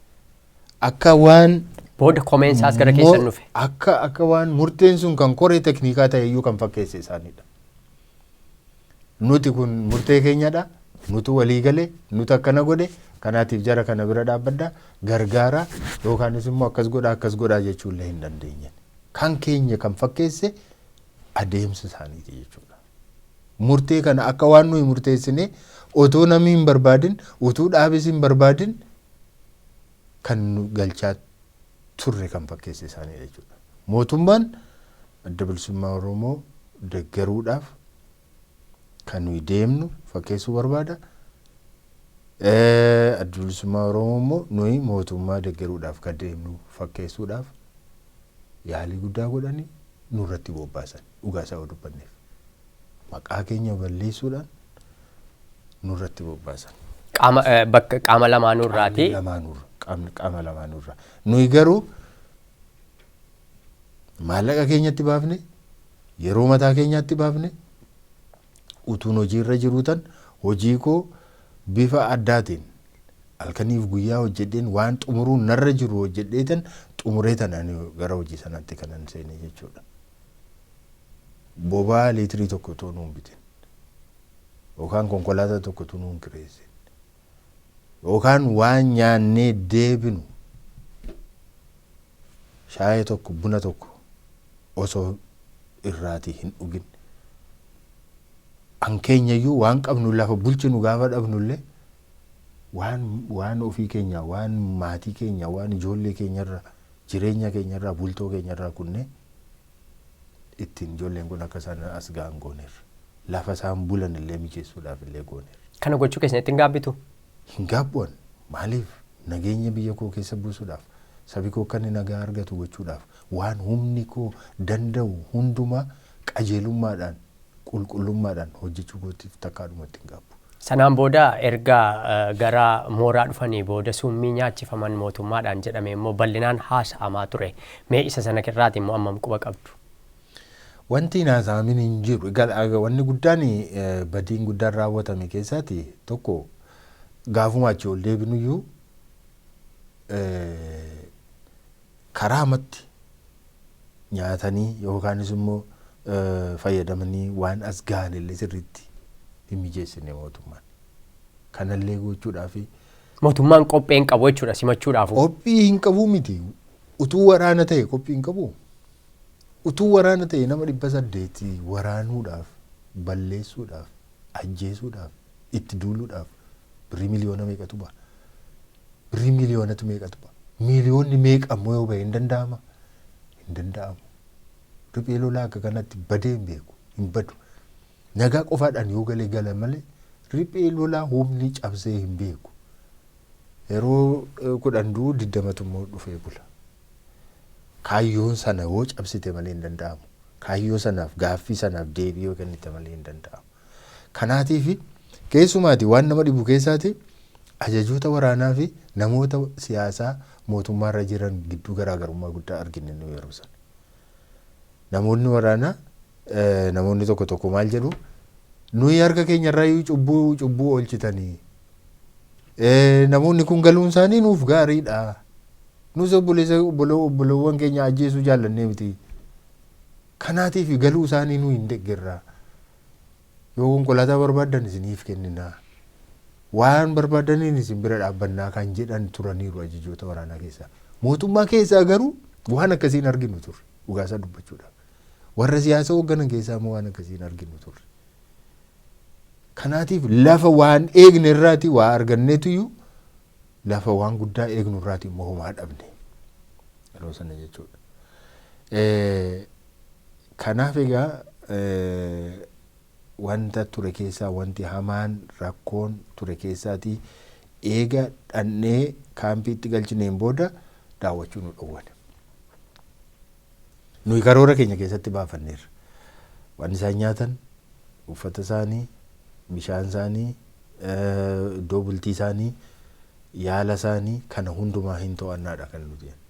[SPEAKER 2] akka waan
[SPEAKER 1] Booda komeen isaas gara keessan dhufe.
[SPEAKER 2] Akka waan murteen sun kan koree teknikaa ta'e iyyuu kan fakkeesse isaanidha. Nuti kun murtee keenyadha. Nutu walii galee, nuti akkana godhe, kanaatiif jara kana bira dhaabbadhaa, gargaaraa yookaanis immoo akkas godhaa akkas godhaa jechuullee hin dandeenye. Kan keenya kan fakkeesse adeemsa isaaniiti jechuudha. Murtee kana akka waan nuyi murteessinee otoo namni hin barbaadin, utuu dhaabis hin barbaadin kan nu galchaa turre kan fakkeesse isaanii jechuudha. Mootummaan Adda Bilisummaa Oromoo deeggaruudhaaf kan nuyi deemnu fakkeessuu barbaada. Adda Bilisummaa Oromoo immoo nuyi mootummaa deeggaruudhaaf kan deemnu fakkeessuudhaaf yaalii guddaa godhanii nurratti bobbaasan, dhugaa isaa yoo dubbanneef. Maqaa keenya balleessuudhaan nurratti bobbaasan.
[SPEAKER 1] Qaama bakka qaama lamaanuu irraati.
[SPEAKER 2] Lamaanurra, qaama lamaanurra. Nuyi garuu maallaqa keenyatti baafne, yeroo mataa keenyaatti baafne, utuun hojiirra jiruu tan hojii koo Bifa addaatiin halkaniif guyyaa hojjedheen, waan xumuruun narra jiru hojjedheetan xumureetan ani gara hojii sanaatti kanan seene jechuudha. Boba'aa liitirii tokko otoo nuun bitin, yookaan konkolaataa tokko otoo nuun kireessin, yookaan waan nyaannee deebinu shaayee tokko, buna tokko osoo irraatii hin dhugin, an keenyayyuu waan qabnu lafa bulchinu gaafa dhabnullee, waan ofii keenya, waan maatii keenya, waan ijoollee keenyarra, jireenya keenyarraa, bultoo keenyarraa kunnee ittiin ijoolleen kun akka isaan as ga'an gooneerra. Lafa isaan bulan illee mijeessuudhaaf illee gooneerra.
[SPEAKER 1] Kana gochuu keessanitti hin gaabbitu?
[SPEAKER 2] Hin gaabbu'an. Maaliif? Nageenya biyya koo keessa buusuudhaaf, sabi koo akka inni nagaa argatu gochuudhaaf, waan humni koo danda'u hundumaa qajeelummaadhaan, qulqullummaadhaan hojjechuu kootiif takkaadhumatti hin gaabbu.
[SPEAKER 1] Sanaan booda erga gara mooraa dhufanii booda summii nyaachifaman mootummaadhaan jedhame immoo bal'inaan haasa'amaa ture. Mee isa sana irraati immoo ammam quba qabdu?
[SPEAKER 2] Wanti hin haasa'amin hin jiru. Wanni guddaan, badiin guddaan raawwatame keessaati tokko, gaafuma achi ol deebinuyyuu karaamatti nyaatanii yookaanis immoo fayyadamanii waan as gahan illee sirriitti hin mijeessine mootummaan. Kanallee gochuudhaaf
[SPEAKER 1] Mootummaan qophee hin qabu jechuudha simachuudhaaf.
[SPEAKER 2] Qophii hin qabu miti. Utuu waraana ta'e qophii hin qabu. Utuu waraana ta'e nama 800 waraanuudhaaf, balleessuudhaaf, ajjeesuudhaaf, itti duuluudhaaf birrii miliyoona meeqatu ba'a? Birrii miliyoonatu meeqatu ba'a? Miliyoonni meeqa ammoo yoo bahe hin danda'ama? Hin danda'amu. Riphee lolaa akka kanatti badee hin beeku, hin badu. Nagaa qofaadhaan yoo galee gala malee riphee lolaa humni cabsee hin beeku. Yeroo 10 du'u 20tu immoo dhufee bula. Kaayyoon sana yoo cabsite malee hin danda'amu. Kaayyoo sanaaf, gaaffii sanaaf deebii yoo kennite malee hin danda'amu. Kanaatiif keessumaati waan nama dhibu keessaati ajajoota waraanaa fi namoota siyaasaa mootummaarra jiran gidduu garaagarummaa guddaa argine nu yeroo sana. Namoonni waraanaa, namoonni tokko tokko maal jedhu? "Nuyi harka keenyarraa cubbuu oolchitanii, namoonni kun galuun isaanii nuuf gaariidha. Nus obboleessa obbolowwan keenya ajjeesuu jaallannee miti. Kanaatiif galuu isaanii nu hin deeggarra. Yoo konkolaataa barbaaddan isiniif kenninaa. Waan barbaadaniin isin bira dhaabbannaa" kan jedhan turaniiru ajajoota waraanaa keessaa. Mootummaa keessaa garuu waan akkasii hin arginu turre, dhugaasaa dubbachuudhaaf. Warra siyaasa hoogganan keessaa immoo waan akkasii hin arginu turre. Kanaatiif lafa waan eegne irraati waa arganneetuyyuu, lafa waan guddaa eegnu irraati immoo homaa dhabne. Yeroo sana jechuudha. Kanaaf egaa wanta ture keessaa, wanti hamaan rakkoon ture keessaatii, eega dhannee kaampiitti galchineen booda daawwachuu nu dhowwan. Nuyi karoora keenya keessatti baafanneerra. Waan isaan nyaatan, uffata isaanii, bishaan isaanii, iddoo bultii isaanii, yaala isaanii kana hundumaa hin to'annaadha kan nuti jennu.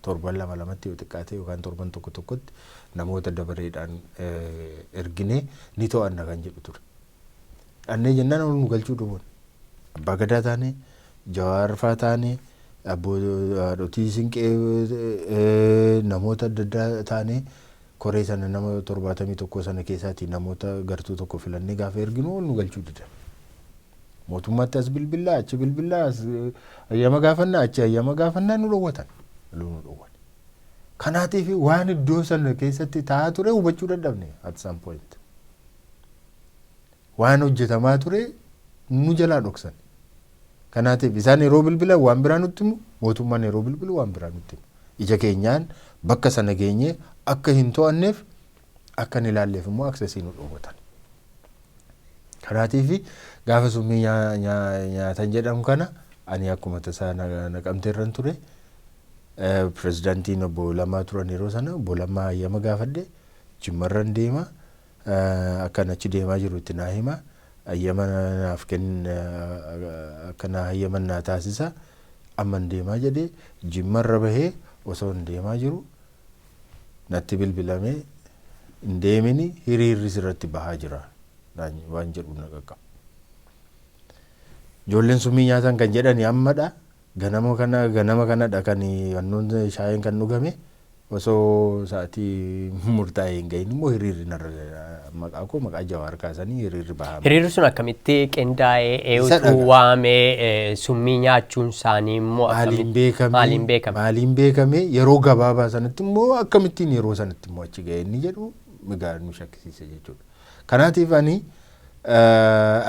[SPEAKER 2] Torban lama lamatti yoo xiqqaate yookaan torban tokko tokkotti namoota dabareedhaan erginee ni to'anna kan jedhu ture. Dhannee jennaan ol nu galchuu dhowwan. Abbaa Gadaa taanee, Jawaar faa taanee, haadhotii Siinqee, namoota adda addaa taanee, koree sana nama 71 sana keessaatii namoota gartuu tokko filannee gaafa erginu ol nu galchuu didan. Mootummaatti as bilbillaa, achi bilbillaa, as hayyama gaafannaa, achi hayyama gaafannaa, nu dhowwatan. Nu dhowwan. Kanaatiif waan iddoo sana keessatti ta'aa ture hubachuu dadhabne at some point. Waan hojjetamaa ture nu jalaa dhoksan. Kanaatiif isaan yeroo bilbilan waan biraa nutti himu, mootummaan yeroo bilbilu waan biraa nutti himu. Ija keenyaan bakka sana geenyee akka hin to'anneef, akka hin ilaalleef immoo access nu dhowwatan. Kanaatiif gaafa summii nyaatan jedhamu kana ani akkuma tasaa Naqamteerran ture. Pirezidaantiin obbo Lammaa turan yeroo sana. Obbo Lammaa hayyama gaafadhe, Jimmarran deema, akkan achi deemaa jiru itti naa hima, hayyama naaf kenna, akka naa hayyaman naa taasisa, amman deemaa jedhee Jimmarra bahee osoo hin deemaa jiru natti bilbilamee, "Hin deemini, hiriirri sirratti bahaa jira" waan jedhu na qaqqaba. Ijoolleen summii nyaatan kan jedhani ammadha. Ganama kana ganama kanadha kan wannoon shaayeen kan dhugame. Osoo sa'aatii murtaa'e hin gahin immoo hiriirri narra maqaa koo, maqaa Jawaar kaasanii hiriirri bahame.
[SPEAKER 1] Hiriirri sun akkamitti qindaa'ee, eenyutu waamee, summii nyaachuun isaanii immoo
[SPEAKER 2] maaliin beekame?
[SPEAKER 1] Maaliin beekame?
[SPEAKER 2] Maaliin beekame? Yeroo gabaabaa sanatti immoo akkamittiin yeroo sanatti immoo achi ga'e inni jedhu egaa nu shakkisiise jechuudha. Kanaatiif ani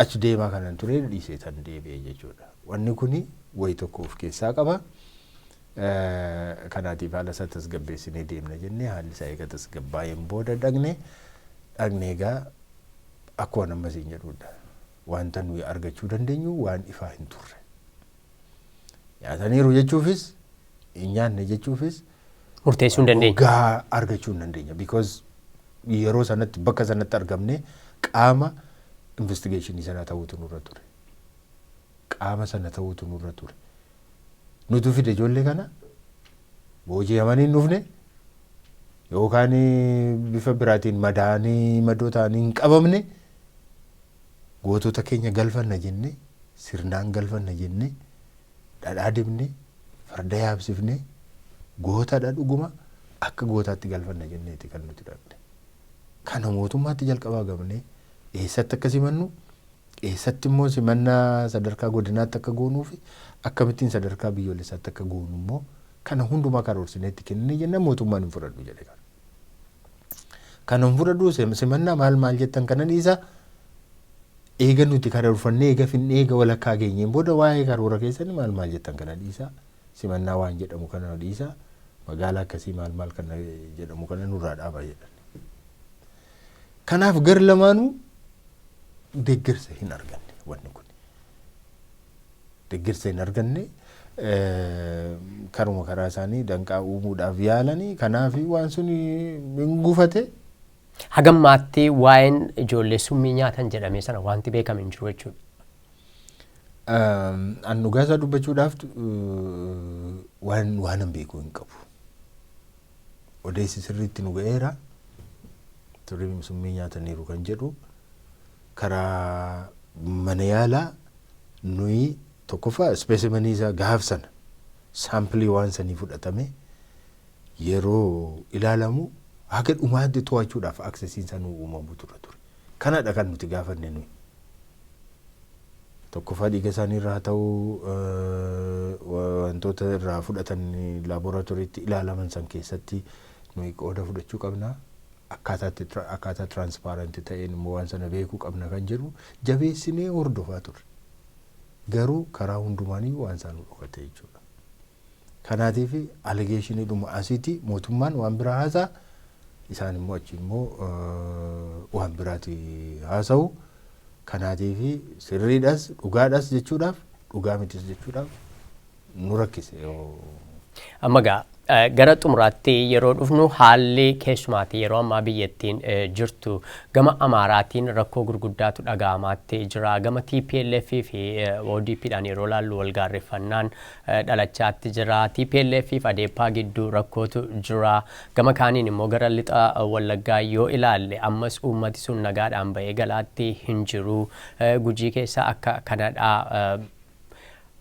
[SPEAKER 2] achi deemaa kanan ture dhiisee tan deebi'e jechuudha. Wanni kuni wayi tokko of keessaa qaba. Kanaatiif haala isaa tasgabbeessinee deemna jennee, haalli isaa eega tasgabbaa'een booda dhaqne. Dhaqne egaa akkuma amma siin jedhudha. Wanta nuyi argachuu dandeenyu waan ifaa hin turre. Nyaataniiru jechuufis, hin nyaanne jechuufis
[SPEAKER 1] murteessuu hin dandeenye.
[SPEAKER 2] Dhugaa argachuu hin dandeenya. Because yeroo sanatti bakka sanatti argamne qaama investigationii sana ta'uutu nurra ture. Qaama sana ta'uutu nurra ture. Nutu fide ijoollee kana, booji'amanii hin dhufne yookaan bifa biraatiin madaanii madoo ta'anii hin qabamne. Gootota keenya galfanna jenne, sirnaan galfanna jenne, dhadhaa dibne, farda yaabsifne, gootadha, dhuguma akka gootaatti galfanna jenneeti kan nuti dhaqne. Kana mootummaatti jalqabaa gamne eessatti akka simannu, eessatti immoo simannaa sadarkaa godinaatti akka goonuu fi akkamittiin sadarkaa biyyoolessaatti akka goonu immoo kana hundumaa karoorsineetti kennine jenna, mootummaan hin fudhadhu jedhe kana. Kana hin fudhadhu, simannaa maal maal jettan kana dhiisa, eega nuti karoorfannee, eega finnee, eega walakkaa geenyeen booda waa'ee karoora keessanii maal maal jettan kana dhiisa, simannaa waan jedhamu kana dhiisa, magaalaa akkasii maal maal kana jedhamu kana nurraa dhaaba jedhan. Kanaaf gar lamaanuu deeggarsa hin arganne wanni kun. Deeggarsa hin arganne, karuma karaa isaanii danqaa uumuudhaaf yaalanii, kanaaf waan sun hin gufate.
[SPEAKER 1] Hagammaatti waa'een ijoollee summii nyaatan jedhame sana wanti beekame hin jiru jechuudha.
[SPEAKER 2] An dhugaa isaa dubbachuudhaaf waan hin beeku hin qabu. Odeessi sirriitti nu ga'eera. Turrii summii nyaataniiru kan jedhu karaa mana yaalaa nuyi tokkoffaa specimenii isaa gaaf sana sampleii waan sanii fudhatame yeroo ilaalamu haga dhumaatti to'achuudhaaf accessiin isaa nu uumamu ture ture. Kanadha kan nuti gaafanne nuyi. Tokkoffaa dhiiga isaanii irraa ta'uu, wantoota irraa fudhatan laaboraatooriitti ilaalaman san keessatti nuyi qooda fudhachuu qabna. Akkaataa transparent ta'een immoo waan sana beekuu qabna kan jedhu jabeessinee hordofaa turre. Garuu karaa hundumaanii waan isaan dhokate jechuudha. Kanaatiif allegationiidhuma asiiti mootummaan waan biraa haasaa, isaan immoo achi immoo waan biraati haasa'u. Kanaatiif sirriidhas dhugaadhas jechuudhaaf, dhugaa mitis jechuudhaaf nu rakkise.
[SPEAKER 1] Amma gaa gara xumuraatti yeroo dhufnu, haalli keessumaatti yeroo ammaa biyyattiin jirtu gama Amaaraatiin rakkoo gurguddaatu dhaga'amaatti jira. Gama TPLF fi ODPdhaan yeroo laallu wal gaarreeffannaan dhalachaatti jira. TPLF fi Adeeppaa gidduu rakkootu jira. Gama kaaniin immoo gara lixa Wallaggaa yoo ilaalle ammas uummati sun nagaadhaan ba'ee galaatti hin jiru. Gujii keessa akka kanadha.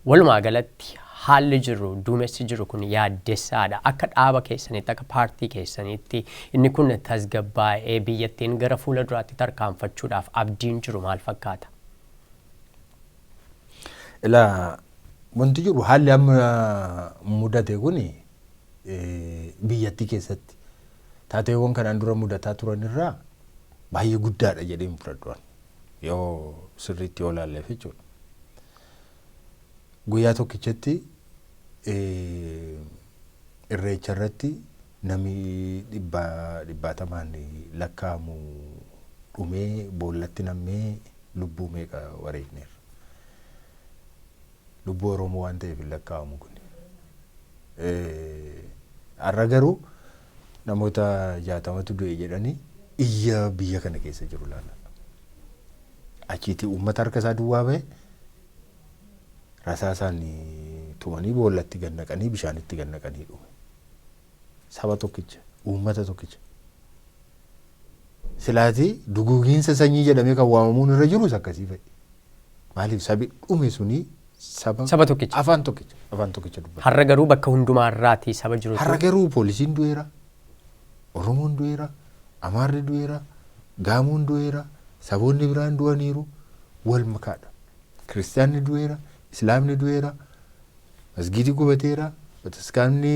[SPEAKER 1] Walumaa galatti haalli jiru, duumessi jiru kun yaaddessaadha. Akka dhaaba keessanitti, akka paartii keessanitti inni kun tasgabbaa'ee biyyattiin gara fuula duraatti tarkaanfachuudhaaf abdiin jiru maal fakkaata?
[SPEAKER 2] Ilaa, wanti jiru haalli amma mudate kun biyyattii keessatti taateewwan kanaan dura mudataa turan irraa baay'ee guddaadha jedhee hin fudhadhu yoo sirriitti yoo ilaalleef jechuudha. Guyyaa tokkichatti irreecha irratti namni dhibbaatamaan lakkaa'amu dhumee, boollatti nammee, lubbuu meeqa wareegneerra. Lubbuu Oromoo waan ta'eef hin lakkaa'amu kun. Har'a garuu namoota 60tu du'e jedhanii iyya biyya kana keessa jiru laala. Achiitii uummata harka isaa duwwaa bahe rasaasaan tumanii, boollatti gad naqanii, bishaanitti gad naqanii dhume. Saba tokkicha, uummata tokkicha. Silaatii duguugiinsa sanyii jedhamee kan waamamuun irra jirus akkasii fa'i. Maaliif sabi dhume suni saba
[SPEAKER 1] Saba tokkicha.
[SPEAKER 2] Afaan tokkicha dubbata.
[SPEAKER 1] Har'a garuu bakka hundumaa irraatii saba jirutu.
[SPEAKER 2] Har'a garuu poolisiin du'eera, Oromoon du'eera, Amaarri du'eera, Gaamoon du'eera, saboonni biraan du'aniiru, wal makaadha. Kiristaanni du'eera, Islaamni du'eera, masgiidi gubateera, bataskaanni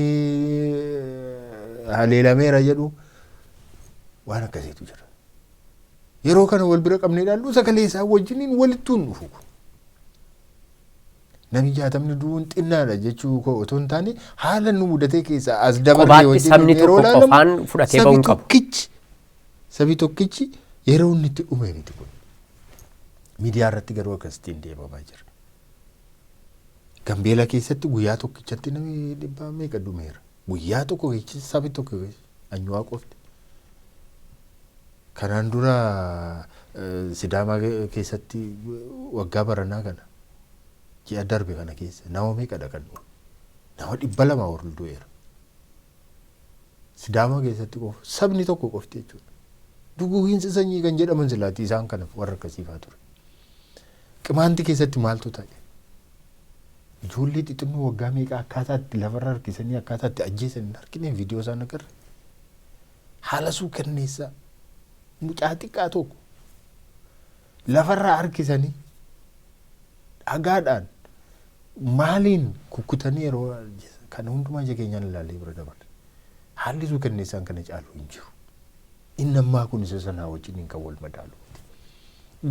[SPEAKER 2] haleelameera jedhu, waan akkasiitu jira. Yeroo kana wal bira qabnee ilaallu, sagalee isaa wajjiniin walittuu hin dhufu kun. Namni 60 du'uun xinnaadha jechuu koo otoo hin taane, haala nu mudatee keessaa as dabarree
[SPEAKER 1] Qobaatti
[SPEAKER 2] wajjiniin
[SPEAKER 1] sabni
[SPEAKER 2] yeroo
[SPEAKER 1] tokko
[SPEAKER 2] ilaalamu,
[SPEAKER 1] qofaan fudhatee
[SPEAKER 2] sabi
[SPEAKER 1] bahuu hin qabu.
[SPEAKER 2] Tokkichi sabi tokkichi yeroo inni itti dhume miti kun. Miidiyaa irratti garuu akkasittiin deemamaa jira. Gambeela keessatti guyyaa tokkichatti namni dhibbaa meeqa dhumeera. Guyyaa tokko keessatti, sabi tokko keessa, Anyuwaa qofti. Kanaan dura Sidaamaa keessatti waggaa baranaa kana ji'a darbe kana keessa nama meeqadha kan dhume? Nama 200 ol du'eera. Sidaamaa keessatti qofa, sabni tokko qofti jechuudha. Duguuginsa sanyii kan jedhaman silaatti isaan kana warra akkasiifaa ture. Qimaanti keessatti maaltu ta'e? Ijoollee xixinnoo waggaa meeqa akkaataa itti lafarra harkisanii akkaataa itti ajjeesan hin argine, viidiyoo isaan agarre. Haala suukanneessaa, mucaa xiqqaa tokko lafarra harkisanii dhagaadhaan maaliin kukkutanii yeroo ajjeesan kana hundumaa ija keenyaan ilaalee bira dabarre. Haalli suukanneessaan kana caalu hin jiru. Inni ammaa kun isa sanaa wajjiniin kan wal madaalu miti.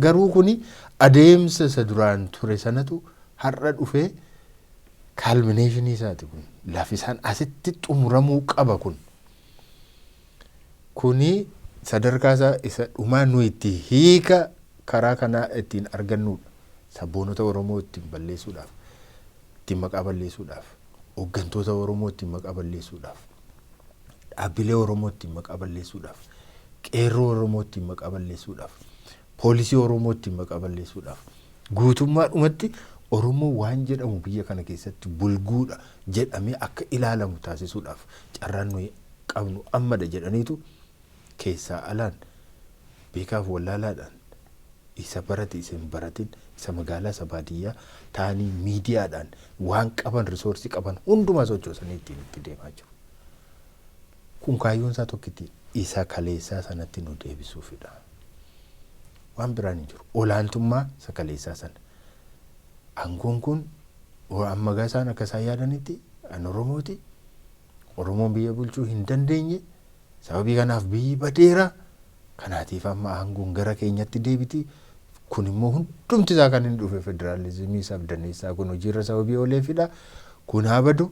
[SPEAKER 2] Garuu kuni adeemsa isa duraan ture sanatu har'a dhufee culmination isaati kun. Lafi isaan asitti xumuramuu qaba kun. Kuni sadarkaa isaa isa dhumaa nu itti hiika karaa kanaa ittiin argannudha. Sabboonota Oromoo ittiin balleessuudhaaf, ittiin maqaa balleessuudhaaf, hooggantoota Oromoo ittiin maqaa balleessuudhaaf, dhaabbilee Oromoo ittiin maqaa balleessuudhaaf, qeerroo Oromoo ittiin maqaa balleessuudhaaf, poolisii Oromoo ittiin maqaa balleessuudhaaf, guutummaadhumatti Oromoo waan jedhamu biyya kana keessatti bulguudha jedhamee akka ilaalamu taasisuudhaaf carraan nuyi qabnu ammadha jedhaniitu keessaa alaan, beekaaf wallaalaadhaan, isa barate, isa hin baratin, isa magaalaa, isa baadiyyaa ta'anii, miidiyaadhaan waan qaban, resource qaban hundumaa sochoosanii ittiin itti deemaa jiru. Kun kaayyoon isaa tokkitti isa kaleessaa sanatti nu deebisuufidha. Waan biraan hin jiru. Olaantummaa isa kaleessaa sana. Aangoon kun amma isaan akka isaan yaadanitti an Oromooti. Oromoon biyya bulchuu hin dandeenye. Sababii kanaaf biyyi badeera. Kanaatiif amma aangoon gara keenyatti deebiti. Kun immoo hundumti isaa kan inni dhufe federaalizimii sabdaneessaa kun hojiirra sababii ooleefidha. Kun haa badu,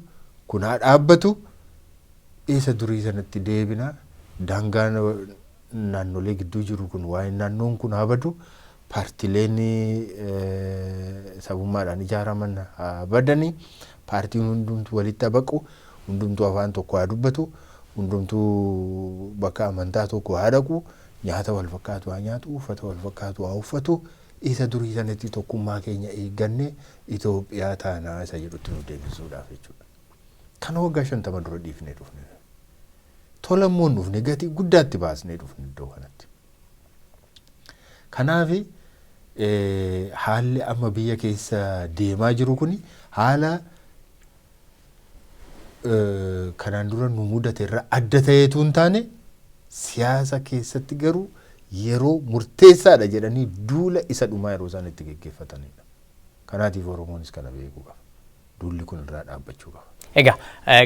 [SPEAKER 2] kun haa dhaabbatu. Isa durii sanatti deebina. Daangaan naannolee gidduu jiru kun, waa'ee naannoon kun haa badu. Paartileen sabummaadhaan ijaaraman haa badani. Paartiin hundumtuu walitti haa baqu. Hundumtuu afaan tokko haa dubbatu. Hundumtuu bakka amantaa tokko haa dhaqu. Nyaata wal fakkaatu haa nyaatu. Uffata wal fakkaatu haa uffatu. Isa durii sanatti tokkummaa keenya eegganne Itoophiyaa taanaa isa jedhutti nu deebisuudhaaf jechuudha. Kana waggaa 50 dura dhiifnee dhufne. Tola immoo hin dhufne, gatii guddaatti baasnee dhufne iddoo kanatti. Kanaaf haalli amma biyya keessa deemaa jiru kuni haala kanaan dura nu mudate irra adda ta'eetu hin taane, siyaasa keessatti garuu yeroo murteessaadha jedhanii duula isa dhumaa yeroo isaan itti geggeeffatanidha. Kanaatiif Oromoonis kana beekuu qaba. Duulli kun irraa dhaabbachuu qaba.
[SPEAKER 1] Egaa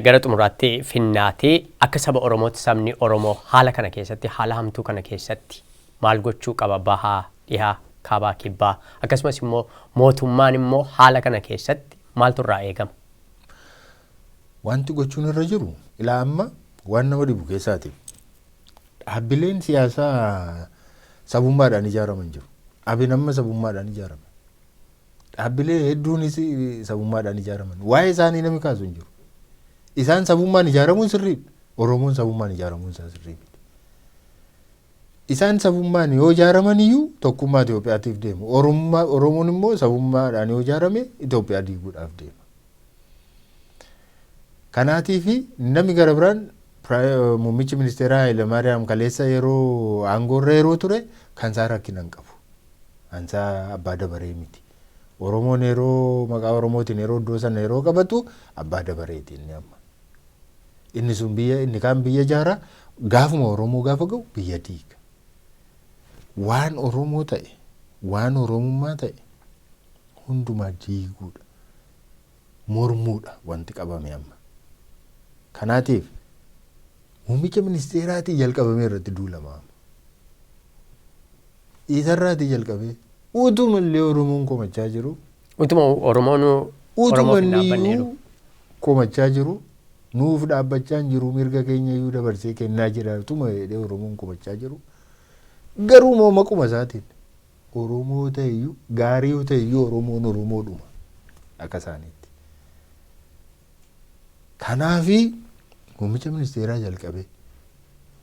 [SPEAKER 1] gara xumuraatti finnaatee, akka saba Oromootti sabni Oromoo haala kana keessatti, haala hamtuu kana keessatti maal gochuu qaba? Bahaa, dhihaa, kaabaa, kibbaa, akkasumas immoo mootummaan immoo haala kana keessatti maaltu irraa eegama?
[SPEAKER 2] Wanti gochuun irra jiru, ilaa, amma waan nama dhibu keessaati. Dhaabbileen siyaasaa sabummaadhaan ijaaraman jiru. Abin amma sabummaadhaan ijaarame. Dhaabbilee hedduunis sabummaadhaan ijaaraman. Waa'ee isaanii namni kaasu hin jiru. Isaan sabummaan ijaaramuun sirriidha. Oromoon sabummaan ijaaramuun isaa sirrii miti. Isaan sabummaan yoo ijaaraman iyyuu tokkummaa Itoophiyaatiif deemu. Oromoon immoo sabummaadhaan yoo ijaarame Itoophiyaa diiguudhaaf deema. Kanaatiif namni gara biraan, muummichi ministeeraa Hayilamaariyaam kaleessa yeroo aangoorra yeroo ture kan isaa rakkina hin qabu. Kan isaa abbaa dabaree miti. Oromoon yeroo maqaa Oromootiin yeroo iddoo sana yeroo qabatu abbaa dabareeti inni amma. Inni sun biyya, inni kaan biyya ijaara, gaafuma Oromoo gaafa ga'u biyya diiga. Waan Oromoo ta'e, waan Oromummaa ta'e hundumaa diiguudha. Mormuudha wanti qabame amma. Kanaatiif muummicha ministeeraatii jalqabamee irratti duulama amma. Isarraatii jalqabee utumallee Oromoon komachaa jiru.
[SPEAKER 1] Utuma Oromoon
[SPEAKER 2] Utuma
[SPEAKER 1] Oromoof hin dhaabbanneeru.
[SPEAKER 2] inni komachaa jiru, nuuf dhaabbachaa hin jiru, mirga keenya iyyuu dabarsee kennaa jira utuma jedhee Oromoon komachaa jiru. Garuu immoo maquma isaatiin Oromoo ta'e iyyuu, gaarii yoo ta'e iyyuu, Oromoon Oromoodhuma akka isaaniitti. Kanaafi muummicha ministeeraa jalqabee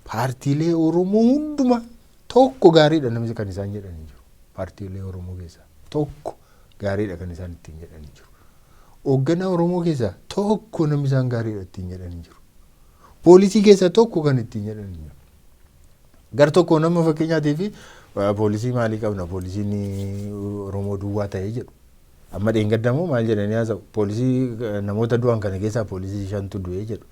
[SPEAKER 2] paartiilee Oromoo hundumaa tokko gaariidha namni kan isaan jedhanii jiru. Paartiilee Oromoo keessaa tokko gaariidha kan isaan ittiin jedhanii jiru. Hoogganaa Oromoo keessaa tokko namni isaan gaariidha ittiin jedhanii jiru. Poolisii keessaa tokko kan ittiin jedhanii jiru. Gar tokko nama fakkeenyaatii fi poolisii maalii qabna, poolisiin Oromoo duwwaa ta'ee jedhu. Amma dheengaddamoo maal jedhanii haasa'u, poolisii namoota du'an kana keessaa poolisii 5tu du'ee jedhu.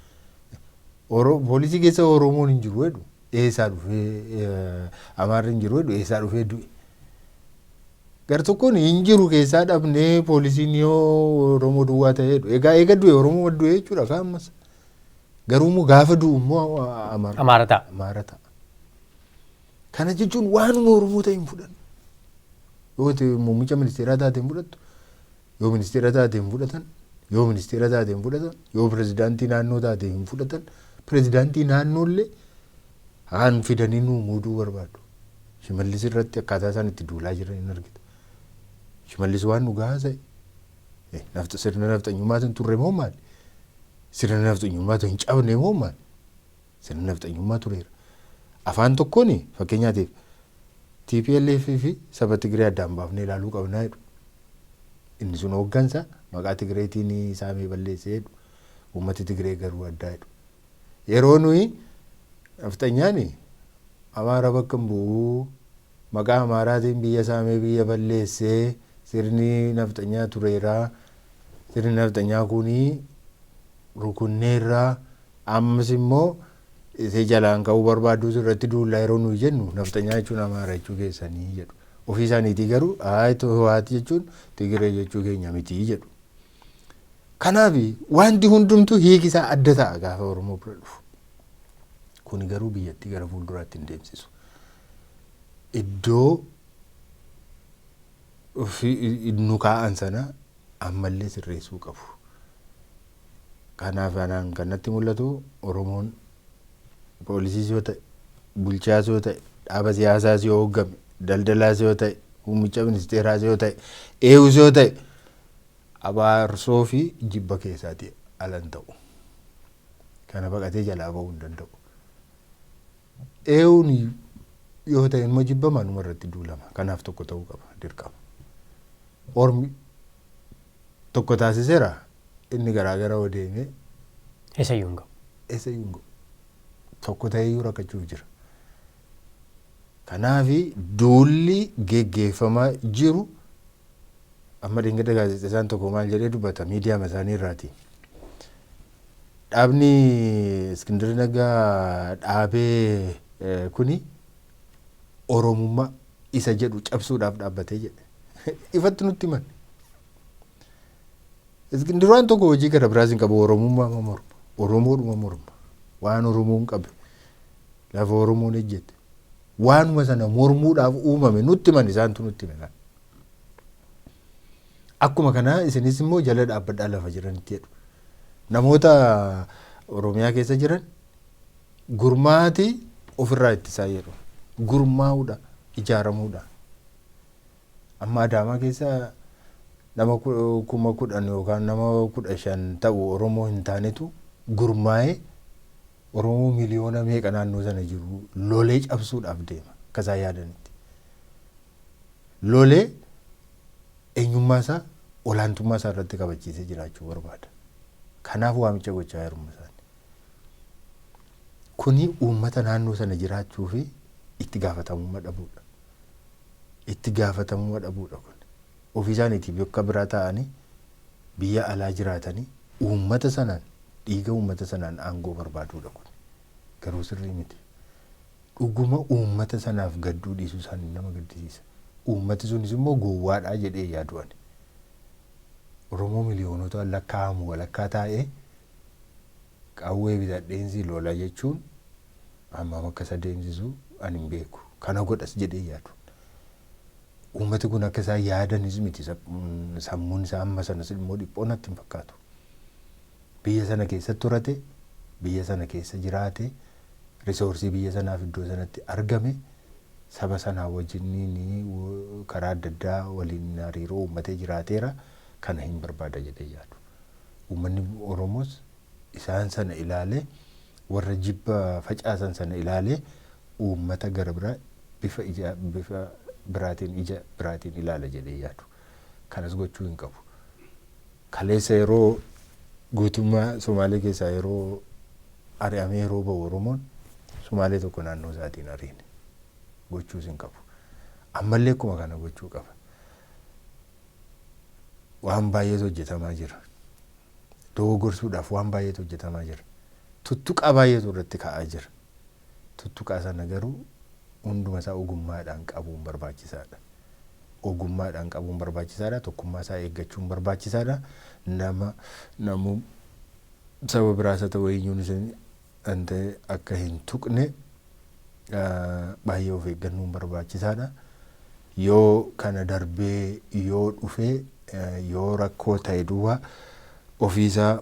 [SPEAKER 2] Poolisii keessa Oromoon hin jiru jedhu, eessaa dhufee, Amaarri hin jiru jedhu, eessaa dhufee du'e. Gar tokkoon hin jiru keessaa dhabnee poolisiin yoo Oromoo duwwaa ta'ee jedhu. Egaa eega du'e Oromoo du'e jechuudha kaa ammas. Garuu immoo gaafa du'u immoo Amaara.
[SPEAKER 1] Amaara ta'a.
[SPEAKER 2] Amaara ta'a. Kana jechuun waanuma Oromoo ta'e hin fudhannu. Yoo ta'e muummicha ministeeraa taate hin fudhattu. Yoo ministeera taate hin fudhatan. Yoo ministeera taate hin fudhatan. Yoo pirezidaantii naannoo taate hin fudhatan. Pirezidaantii naannoollee haan fidanii nuu muuduu barbaadu. Shimallis irratti akkaataa isaan itti duulaa jiran hin argita. Shimallis waan nu gahaa ta'e. Sirna nafxanyummaatu hin turre moo maali? Sirna nafxanyummaatu hin cabne moo maali? Sirna nafxanyummaa tureera. Afaan tokkoon fakkeenyaatiif TPLF fi saba Tigree addaan baafnee ilaaluu qabnaa jedhu. Inni sun hooggansa maqaa Tigreetiin saamee balleessee jedhu. Uummati Tigree garuu addaa jedhu. Yeroo nuyi nafxanyaan Amaara bakka hin bu'uu, maqaa Amaaraatiin biyya saamee biyya balleessee, sirni nafxanyaa tureera. Sirni nafxanyaa kuni rukunneerraa, ammas immoo isee jalaan ka'uu barbaadduutu irratti duullaa yeroo nuyi jennu, nafxanyaa jechuun Amaara jechuu keessanii jedhu. Ofii isaaniitii garuu Hiwaati jechuun Tigree jechuu keenya mitii jedhu. Kanaaf wanti hundumtuu hiiki isaa adda ta'a gaafa Oromoo bira dhufu. Kuni garuu biyyattii gara fuulduraatti hin deemsisu. Iddoo nu kaa'an sana ammallee sirreessuu qabu. Kanaaf anaan kan natti mul'atu, Oromoon poolisiis yoo ta'e, bulchaas yoo ta'e, dhaaba siyaasaas yoo hooggame, daldalaas yoo ta'e, muummicha ministeeraas yoo ta'e, eewus yoo ta'e, abaarsoo fi jibba keessaati alan ta'u. Kana baqatee jalaa ba'uu hin danda'u. Eewuun yoo ta'e immoo jibbama numa irratti duulama. Kanaaf tokko ta'uu qaba dirqama. Ormi tokko taasiseera, inni garaagara yoo deemee
[SPEAKER 1] Eessayyuu hin ga'u.
[SPEAKER 2] Eessayyuu hin ga'u. Tokko ta'eeyyuu rakkachuuf jira. Kanaafi duulli geggeeffamaa jiru amma, dhingada gaazexeessaan tokko maal jedhee dubbata miidiyaa isaanii irraati. Dhaabni Iskindir Naggaa dhaabee kuni Oromummaa isa jedhu cabsuudhaaf dhaabbatee jedhe. Ifatti nutti himan. Iskindir waan tokko hojii gara biraas hin qabu, Oromummaa morma. Oromoodhuma morma. Waan Oromoon qabe, lafa Oromoon ejjette. Waanuma sana mormuudhaaf uumame nutti himan, isaantu nutti hime. Akkuma kanaa isinis immoo jala dhaabbadhaa lafa jiranitti jedhu. Namoota Oromiyaa keessa jiran gurmaati ofirraa ittisaa jedhu. Gurmaa'uudha, ijaaramuudha. Amma Adaamaa keessa nama 10,000 yookaan nama 15 ta'u Oromoo hin taanetu gurmaa'ee Oromoo miliyoona meeqa naannoo sana jiru lolee cabsuudhaaf deema akka isaan yaadanitti. Lolee eenyummaa isaa, olaantummaa isaa irratti kabachiisee jiraachuu barbaada. Kanaaf waamicha gochaa jiru isaan. Kuni uummata naannoo sana jiraachuu fi itti gaafatamummaa dhabuudha. Itti gaafatamummaa dhabuudha kun. Ofii isaaniitiif bakka biraa taa'anii, biyya alaa jiraatanii, uummata sanaan, dhiiga uummata sanaan aangoo barbaaduudha kun. Garuu sirrii miti. Dhuguma uummata sanaaf gadduu dhiisuu isaanii nama gaddisiisa. Uummati sunis immoo gowwaadhaa jedhee yaadu ani. Oromoo miliyoonota lakkaa'amu walakkaa taa'ee qawwee bitadheensi lola jechuun hammam akka isa deemsisu ani hin beeku. Kana godhas jedhee yaadu. Uummati kun akka isaan yaadanis miti, sammuun isaa amma sanas immoo dhiphoo natti hin fakkaatu. Biyya sana keessatti horate, biyya sana keessa jiraate, resource biyya sanaaf iddoo sanatti argame, saba sanaa wajjin karaa adda addaa waliin hariiroo uummatee jiraateera, kana hin barbaada jedhee yaadu. Uummanni Oromoos isaan sana ilaalee, warra jibba facaasan sana ilaalee, uummata gara biraa bifa ija bifa biraatiin, ija biraatiin ilaala jedhee yaadu. Kanas gochuu hin qabu. Kaleessa yeroo guutummaa Somaalee keessaa yeroo ari'amee yeroo ba'u, Oromoon Somaalee tokko naannoo isaatiin ariine, gochuus hin qabu. Ammallee akkuma kana gochuu qaba. Waan baay'eetu hojjetamaa jira. Dogoggorsuudhaaf waan baay'eetu hojjetamaa jira. Tuttuqaa baay'eetu irratti ka'aa jira. Tuttuqaa sana garuu hunduma isaa ogummaadhaan qabuun barbaachisaadha. Ogummaadhaan qabuun barbaachisaadha. Tokkummaa isaa eeggachuun barbaachisaadha. Nama namuu saba biraas haa ta'u eenyuun isin ta'e akka hin tuqne baay'ee of eeggannuun barbaachisaadha. Yoo kana darbee yoo dhufee, yoo rakkoo ta'e duwwaa, ofiisaa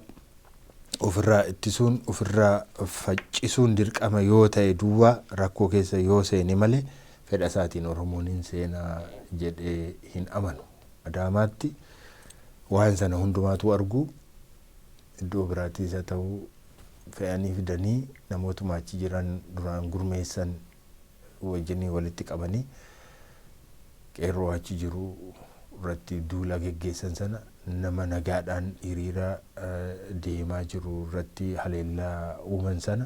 [SPEAKER 2] ofirraa ittisuun, ofirraa faccisuun dirqama yoo ta'e duwwaa, rakkoo keessa yoo seene malee, fedha isaatiin Oromoon hin seenaa jedhee hin amanu. Adaamaatti waan sana hundumaatu argu, iddoo biraattis haa ta'u fe'anii fidanii namootuma achi jiran duraan gurmeessan wajjinii walitti qabanii qeerroo achi jiru irratti duula geggeessan sana, nama nagaadhaan hiriira deemaa jiru irratti haleellaa uuman sana,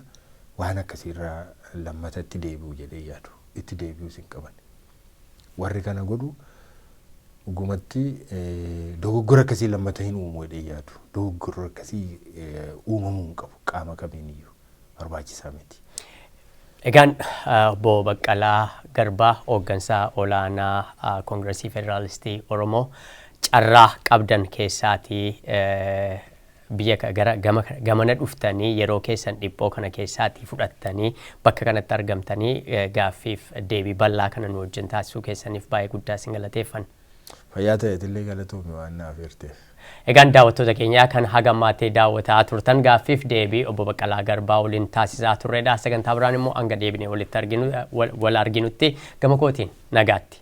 [SPEAKER 2] waan akkasiirraa lammatatti deebi'u jedhee yaadu, itti deebi'uus hin qaban. Warri kana godhu dhugumatti dogoggora akkasii lammata hin uumu jedhee yaadu. Dogoggora akkasii uumamuu hin qabu, qaama kamiin iyyuu barbaachisaa miti.
[SPEAKER 1] Egaan obbo Baqqalaa Garbaa, hooggansaa olaanaa Koongiresii Federaalistii Oromoo, carraa qabdan keessaatii biyya gara gamana dhuftanii, yeroo keessan dhiphoo kana keessaatii fudhattanii bakka kanatti argamtanii gaaffiif deebii bal'aa kana nu wajjin taasisuu keessaniif baay'ee guddaa isin galateeffanna.
[SPEAKER 2] Fayyaa ta'eetillee, galatoomi waan naaf hirteef.
[SPEAKER 1] Egaan daawwattoota keenyaa kan haga ammaatti daawwataa turtan gaaffiif deebii obbo Baqqalaa Garbaa waliin taasisaa turredha. Sagantaa biraan immoo hanga deebinee walitti arginu wal arginutti gama kootiin nagaatti.